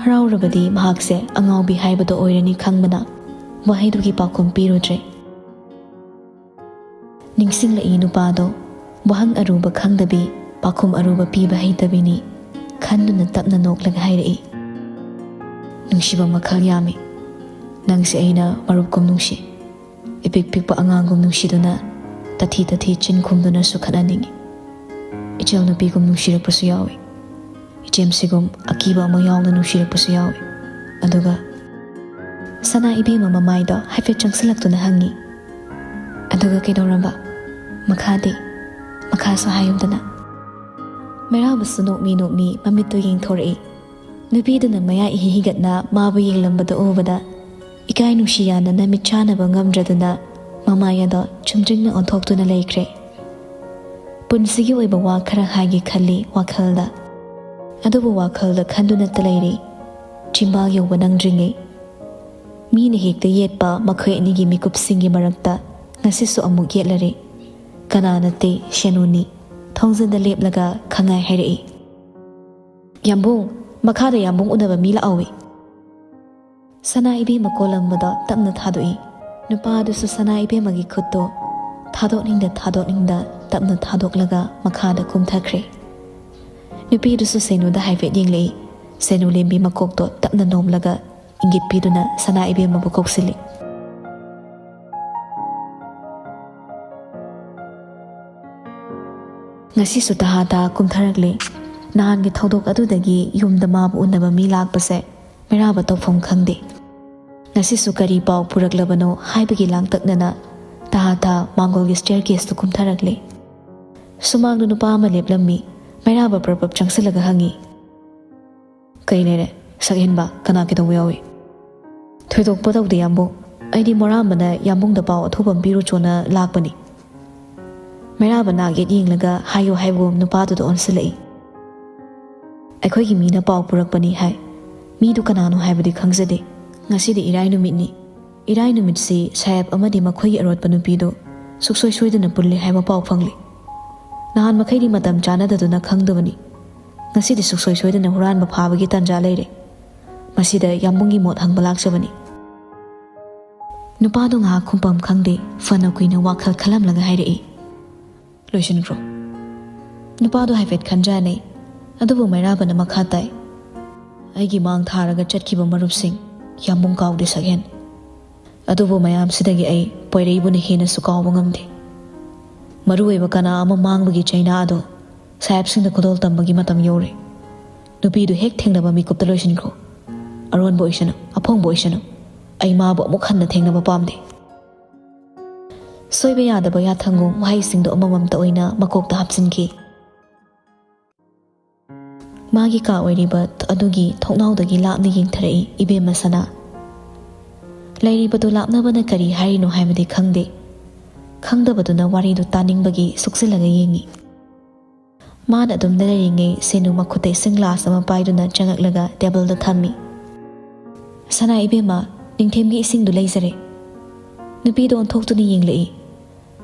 ꯍꯔꯥꯎꯔꯕꯗꯤ ꯃꯍꯥꯛꯁꯦ ꯑꯉꯥꯎꯕꯤ ꯍꯥꯏꯕꯗꯣ ꯑꯣꯏꯔꯅꯤ ꯈꯪꯕꯅ ꯋꯥꯍꯩꯗꯨꯒꯤ ꯄꯥꯎꯈꯨꯝ ꯄꯤꯔꯨꯗ꯭ꯔꯦ꯫ ꯅꯤꯡꯁꯤꯡꯂꯛꯏ ꯅꯨꯄꯥꯗꯣ꯫ ꯋꯥꯍꯪ ꯑꯔꯨꯕ ꯈꯪꯗꯕꯤ, ꯄꯥꯎꯈꯨꯝ ꯑꯔꯨꯕ ꯄꯤꯕ ꯍꯩꯇꯕꯤꯅꯤ꯫ ꯈꯟꯗꯨꯅ ꯇꯞꯅ ꯅꯣꯛꯂꯒ ꯍꯥꯏꯔꯛꯏ, "ꯅꯨꯡꯁꯤꯕ ꯃꯈꯜ ꯌꯥꯝꯃꯤ꯫ ꯅꯪꯁꯦ ꯑꯩꯅ ꯃꯔꯨꯞꯀꯨꯝ ꯅꯨꯡꯁꯤ꯫ ꯏꯄꯤꯛ ꯄꯤꯛꯄ ꯑꯉꯥꯡꯒꯨꯝ ꯅꯨꯡꯁꯤꯗꯨꯅ, ꯇꯊꯤ ꯇꯊꯤ ꯆꯤꯟ ꯈꯨꯝꯗꯨꯅꯁꯨ ꯈꯠꯅꯅꯤꯡꯏ꯫ ꯏꯆꯜ ꯅꯨꯄꯤꯒꯨꯝ ꯅꯨꯡꯁꯤꯔꯛꯄꯁꯨ ꯌꯥꯎꯏ꯫ ꯏꯆꯦꯝꯁꯤꯒꯨꯝ ꯑꯀꯤꯕ ꯑꯃ ꯌꯥꯎꯅ ꯅꯨꯡꯁꯤꯔꯛꯄꯁꯨ ꯌꯥꯎꯏ꯫" ꯑꯗꯨꯒ ꯁꯅꯥ ꯏꯕꯦꯝꯃ ꯃꯃꯥꯏꯗꯣ ꯍꯥꯏꯐꯦꯠ ꯆꯪꯁꯤꯜꯂꯛꯇꯨꯅ ꯍꯪꯉꯤ, "ꯑꯗꯨꯒ ꯀꯩꯗꯧꯔꯕ? ꯃꯈꯥꯗꯤ? ꯃꯈꯥꯁꯨ ꯍꯥꯏꯌꯨꯗꯅ?" ꯃꯩꯔꯥꯕꯁꯨ ꯅꯣꯛꯃꯤ ꯅꯣꯛꯃꯤ ꯃꯃꯤꯠꯇꯨ ꯌꯦꯡꯊꯣꯔꯛꯏ꯫ ꯅꯨꯄꯤꯗꯨꯅ ꯃꯌꯥ ꯏꯍꯤ ꯍꯤꯒꯠꯅ ꯃꯥꯕꯨ ꯌꯦꯡꯂꯝꯕꯗꯨ ꯎꯕꯗ, ꯏꯀꯥꯏ ꯅꯨꯡꯁꯤ ꯌꯥꯅꯅ ꯃꯤꯠ ꯆꯥꯟꯅꯕ ꯉꯝꯗ꯭ꯔꯗꯨꯅ ꯃꯃꯥꯏ ꯑꯗꯣ ꯆꯨꯝꯗ꯭ꯔꯤꯡꯅ ꯑꯣꯟꯊꯣꯛꯇꯨꯅ ꯂꯩꯈ꯭ꯔꯦ꯫ ꯄꯨꯟꯁꯤꯒꯤ ꯑꯣꯏꯕ ꯋꯥ ꯈꯔ ꯍꯥꯏꯒꯦ ꯈꯜꯂꯤ ꯋꯥꯈꯜꯗ꯫ ꯑꯗꯨꯕꯨ ꯋꯥꯈꯜꯗ ꯈꯟꯗꯨꯅꯇ ꯂꯩꯔꯤ, ꯆꯤꯝꯕꯥꯜ ꯌꯧꯕ ꯅꯪꯗ꯭ꯔꯤꯉꯩ꯫ ꯃꯤꯅ ꯍꯦꯛꯇ ꯌꯦꯠꯄ ꯃꯈꯣꯏ ꯑꯅꯤꯒꯤ ꯃꯤꯀꯨꯞꯁꯤꯡꯒꯤ ꯃꯔꯛꯇ ꯉꯁꯤꯁꯨ ꯑꯃꯨꯛ ꯌꯦꯠꯂꯔꯦ꯫ ꯀꯅꯥ ꯅꯠꯇꯦ, ꯁꯦꯅꯨꯅꯤ꯫ ꯊꯣꯡꯖꯤꯟꯗ ꯂꯦꯞꯂꯒ ꯈꯪꯉꯥꯏ ꯍꯥꯏꯔꯛꯏ, "ꯌꯥꯝꯕꯨꯡ, ꯃꯈꯥꯗ ꯌꯥꯝꯕꯨꯡ ꯎꯅꯕ ꯃꯤ ꯂꯥꯛꯍꯧꯋꯤ꯫" ꯁꯅꯥ ꯏꯕꯦꯝꯃ ꯀꯣꯜꯂꯝꯕꯗꯣ ꯇꯞꯅ ꯊꯥꯗꯣꯛꯏ꯫ ꯅꯨꯄꯥꯗꯨꯁꯨ ꯁꯅꯥ ꯏꯕꯦꯝꯃꯒꯤ ꯈꯨꯠꯇꯣ ꯊꯥꯗꯣꯛꯅꯤꯡꯗ ꯊꯥꯗꯣꯛꯅꯤꯡꯗ ꯇꯞꯅ ꯊꯥꯗꯣꯛꯂꯒ ꯃꯈꯥꯗ ꯀꯨꯝꯊꯈ꯭ꯔꯦ꯫ ꯅꯨꯄꯤꯗꯨꯁꯨ ꯁꯦꯅꯨꯗ ꯍꯥꯏꯐꯦꯠ ꯌꯦꯡꯂꯛꯏ꯫ ꯁꯦꯅꯨ ꯂꯦꯝꯕꯤ ꯃꯀꯣꯛꯇꯣ ꯇꯞꯅ ꯅꯣꯝꯂꯒ ꯏꯪꯒꯤꯠ ꯄꯤꯗꯨꯅ ꯁꯅꯥ ꯏꯕꯦꯝꯃꯕꯨ ꯀꯧꯁꯤꯜꯂꯤ꯫ ꯉꯁꯤꯁꯨ ꯇꯍꯥ ꯇꯍꯥ ꯀꯨꯝꯊꯔꯛꯂꯦ꯫ ꯅꯍꯥꯟꯒꯤ ꯊꯧꯗꯣꯛ ꯑꯗꯨꯗꯒꯤ ꯌꯨꯝꯗ ꯃꯥꯕꯨ ꯎꯅꯕ ꯃꯤ ꯂꯥꯛꯄꯁꯦ ꯃꯩꯔꯥꯕ ꯇꯧꯐꯝ ꯈꯪꯗꯦ꯫ ꯉꯁꯤꯁꯨ ꯀꯔꯤ ꯄꯥꯎ ꯄꯨꯔꯛꯂꯕꯅꯣ ꯍꯥꯏꯕꯒꯤ ꯂꯥꯡꯇꯛꯅꯅ ꯇꯍꯥ ꯇꯍꯥ ꯃꯥꯡꯒꯣꯜꯒꯤ ꯁ꯭ꯇꯦꯌꯔ ꯀꯦꯁꯇꯨ ꯀꯨꯝꯊꯔꯛꯂꯦ꯫ ꯁꯨꯃꯥꯡꯗ ꯅꯨꯄꯥ ꯑꯃ ꯂꯦꯞꯂꯝꯃꯤ꯫ ꯃꯩꯔꯥꯕ ꯄ꯭ꯔꯞ ꯄ꯭ꯔꯞ ꯆꯪꯁꯤꯜꯂꯒ ꯍꯪꯉꯤ, "ꯀꯩ ꯂꯩꯔꯦ? ꯁꯛꯍꯦꯟꯕ, ꯀꯅꯥ ꯀꯩꯗꯧꯕ ꯌꯥꯎꯏ?" "ꯊꯣꯏꯗꯣꯛꯄ ꯇꯧꯗꯦ, ꯌꯥꯝꯕꯨꯡ꯫ ꯑꯩꯗꯤ ꯃꯣꯔꯥꯝꯕꯅ ꯌꯥꯝꯕꯨꯡꯗ ꯄꯥꯎ ꯑꯊꯨꯕ ꯑꯃ ꯄꯤꯔꯨꯆꯣꯅ ꯂꯥꯛꯄꯅꯤ꯫" ꯃꯩꯔꯥꯕ ꯅꯥꯛ ꯌꯦꯠ ꯌꯦꯡꯂꯒ ꯍꯥꯏꯌꯨ ꯍꯥꯏꯕꯒꯨꯝ ꯅꯨꯄꯥꯗꯨꯗ ꯑꯣꯟꯁꯤꯜꯂꯛꯏ꯫ "ꯑꯩꯈꯣꯏꯒꯤ ꯃꯤꯅ ꯄꯥꯎ ꯄꯨꯔꯛꯄꯅꯤ ꯍꯥꯏ꯫ ꯃꯤꯗꯨ ꯀꯅꯥꯅꯣ ꯍꯥꯏꯕꯗꯤ ꯈꯪꯖꯗꯦ꯫ ꯉꯁꯤꯗꯤ ꯏꯔꯥꯏ ꯅꯨꯃꯤꯠꯅꯤ꯫ ꯏꯔꯥꯏ ꯅꯨꯃꯤꯠꯁꯤ ꯁꯥꯍꯦꯕ ꯑꯃꯗꯤ ꯃꯈꯣꯏꯒꯤ ꯑꯔꯣꯠꯄ ꯅꯨꯄꯤꯗꯨ ꯁꯨꯛꯁꯣꯏ ꯁꯣꯏꯗꯅ ꯄꯨꯜꯂꯤ ꯍꯥꯏꯕ ꯄꯥꯎ ꯐꯪꯂꯤ꯫ ꯅꯍꯥꯟ ꯃꯈꯩꯗꯤ ꯃꯇꯝ ꯆꯥꯅꯗꯗꯨꯅ ꯈꯪꯗꯕꯅꯤ꯫ ꯉꯁꯤꯗꯤ ꯁꯨꯛꯁꯣꯏ ꯁꯣꯏꯗꯅ ꯍꯨꯔꯥꯟꯕ ꯐꯥꯕꯒꯤ ꯇꯥꯟꯖꯥ ꯂꯩꯔꯦ꯫ ꯃꯁꯤꯗ ꯌꯥꯝꯕꯨꯡꯒꯤ ꯃꯣꯠ ꯍꯪꯕ ꯂꯥꯛꯆꯕꯅꯤ꯫" ꯅꯨꯄꯥꯗꯣ ꯉꯥꯏꯍꯥꯛ ꯈꯨꯝꯐꯝ ꯈꯪꯗꯦ, ꯐꯅ ꯀꯨꯏꯅ ꯋꯥꯈꯜ ꯈꯜꯂꯝꯂꯒ ꯍꯥꯏꯔꯛꯏ, "ꯂꯣꯏꯁꯤꯟꯈ꯭ꯔꯣ꯫" ꯅꯨꯄꯥꯗꯣ ꯍꯥꯏꯐꯦꯠ ꯈꯟꯖꯥꯅꯩ, ꯑꯗꯨꯕꯨ ꯃꯩꯔꯥꯕꯅ ꯃꯈꯥ ꯇꯥꯏ, "ꯑꯩꯒꯤ ꯃꯥꯡ ꯊꯥꯔꯒ ꯆꯠꯈꯤꯕ ꯃꯔꯨꯞꯁꯤꯡ, ꯌꯥꯝꯕꯨꯡ ꯀꯥꯎꯗꯦ ꯁꯛꯍꯦꯟ꯫ ꯑꯗꯨꯕꯨ ꯃꯌꯥꯝꯁꯤꯗꯒꯤ ꯑꯩ ꯄꯣꯏꯔꯩꯕꯨꯅ ꯍꯦꯟꯅꯁꯨ ꯀꯥꯎꯕ ꯉꯝꯗꯦ꯫ ꯃꯔꯨꯑꯣꯏꯕ ꯀꯅꯥ ꯑꯃ ꯃꯥꯡꯕꯒꯤ ꯆꯩꯅꯥ ꯑꯗꯣ ꯁꯥꯍꯦꯕꯁꯤꯡꯗ ꯈꯨꯗꯣꯜ ꯇꯝꯕꯒꯤ ꯃꯇꯝ ꯌꯧꯔꯦ꯫ ꯅꯨꯄꯤꯗꯨ ꯍꯦꯛ ꯊꯦꯡꯅꯕ ꯃꯤꯀꯨꯞꯇ ꯂꯣꯏꯁꯤꯟꯈ꯭ꯔꯣ꯫ ꯑꯔꯣꯟꯕ ꯑꯣꯏꯁꯅꯨ, ꯑꯐꯣꯡꯕ ꯑꯣꯏꯁꯅꯨ, ꯑꯩ ꯃꯥꯕꯨ ꯑꯃꯨꯛ ꯍꯟꯅ ꯊꯦꯡꯅꯕ ꯄꯥꯝꯗꯦ꯫" ꯁꯣꯏꯕ ꯌꯥꯗꯕ ꯌꯥꯊꯪꯒꯨꯝ ꯋꯥꯍꯩꯁꯤꯡꯗꯣ ꯑꯃꯃꯝꯇ ꯑꯣꯏꯅ ꯃꯀꯣꯛꯇ ꯍꯥꯞꯆꯤꯟꯈꯤ꯫ ꯃꯥꯒꯤ ꯀꯥ ꯑꯣꯏꯔꯤꯕ ꯑꯗꯨꯒꯤ ꯊꯣꯡꯅꯥꯎꯗꯒꯤ ꯂꯥꯞꯅ ꯌꯦꯡꯊꯔꯛꯏ ꯏꯕꯦꯝꯃ ꯁꯅꯥ꯫ ꯂꯩꯔꯤꯕꯗꯨ ꯂꯥꯞꯅꯕꯅ ꯀꯔꯤ ꯍꯥꯏꯔꯤꯅꯣ ꯍꯥꯏꯕꯗꯤ ꯈꯪꯗꯦ꯫ ꯈꯪꯗꯕꯗꯨꯅ ꯋꯥꯔꯤꯗꯨ ꯇꯥꯅꯤꯡꯕꯒꯤ ꯁꯨꯛꯆꯤꯜꯂꯒ ꯌꯦꯡꯉꯤ꯫ ꯃꯥꯅ ꯑꯗꯨꯝꯅ ꯂꯩꯔꯤꯉꯩ ꯁꯦꯅꯨ ꯃꯈꯨꯠꯇ ꯏꯁꯤꯡ ꯒ꯭ꯂꯥꯁ ꯑꯃ ꯄꯥꯏꯗꯨꯅ ꯆꯪꯉꯛꯂꯒ ꯇꯦꯕꯜꯗ ꯊꯝꯃꯤ꯫ "ꯁꯅꯥ ꯏꯕꯦꯝꯃ, ꯅꯤꯡꯊꯦꯝꯒꯤ ꯏꯁꯤꯡꯗꯨ ꯂꯩꯖꯔꯦ꯫" ꯅꯨꯄꯤꯗꯣ ꯑꯣꯟꯊꯣꯛꯇꯨꯅ ꯌꯦꯡꯂꯛꯏ꯫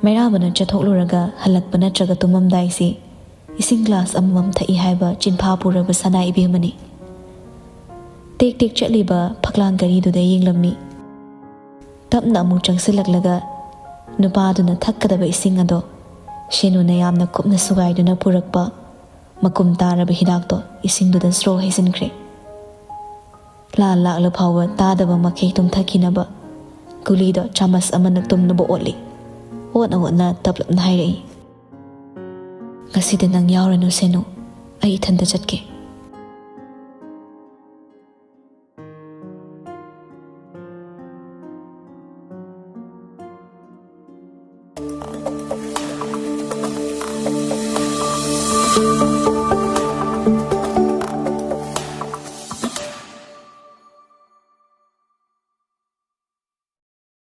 ꯃꯩꯔꯥꯕꯅ ꯆꯠꯊꯣꯛꯂꯨꯔꯒ ꯍꯜꯂꯛꯄ ꯅꯠꯇ꯭ꯔꯒ ꯇꯨꯝꯃꯝꯗꯥꯏꯁꯤ ꯏꯁꯤꯡ ꯒ꯭ꯂꯥꯁ ꯑꯃꯃꯝ ꯊꯛꯏ ꯍꯥꯏꯕ ꯆꯤꯟꯐꯥ ꯄꯨꯔꯕ ꯁꯅꯥ ꯏꯕꯦꯝꯃꯅꯤ꯫ ꯇꯦꯛ ꯇꯦꯛ ꯆꯠꯂꯤꯕ ꯐꯛꯂꯥꯡ ꯘꯔꯤꯗꯨꯗ ꯌꯦꯡꯂꯝꯃꯤ꯫ ꯇꯞꯅ ꯑꯃꯨꯛ ꯆꯪꯁꯤꯜꯂꯛꯂꯒ ꯅꯨꯄꯥꯗꯨꯅ ꯊꯛꯀꯗꯕ ꯏꯁꯤꯡ ꯑꯗꯣ ꯁꯦꯅꯨꯅ ꯌꯥꯝꯅ ꯀꯨꯞꯅ ꯁꯨꯒꯥꯏꯗꯨꯅ ꯄꯨꯔꯛꯄ ꯃꯀꯨꯝ ꯇꯥꯔꯕ ꯍꯤꯗꯥꯛꯇꯣ ꯏꯁꯤꯡꯗꯨꯗ ꯁ꯭ꯔꯣ ꯍꯩꯖꯤꯟꯈ꯭ꯔꯦ꯫ ꯂꯥꯟ ꯂꯥꯛꯂ ꯐꯥꯎꯕ ꯇꯥꯗꯕ ꯃꯈꯩ ꯇꯨꯝꯊꯈꯤꯅꯕ ꯒꯨꯂꯤꯗꯣ ꯆꯥꯃꯁ ꯑꯃꯅ ꯇꯨꯝꯅꯕ ꯑꯣꯠꯂꯤ꯫ ꯑꯣꯠꯅ ꯑꯣꯠꯅ ꯇꯞꯂꯞꯅ ꯍꯥꯏꯔꯛꯏ, "ꯉꯁꯤꯗꯤ ꯅꯪ ꯌꯥꯎꯔꯅꯨ ꯁꯦꯅꯨ, ꯑꯩ ꯏꯊꯟꯇ ꯆꯠꯀꯦ꯫"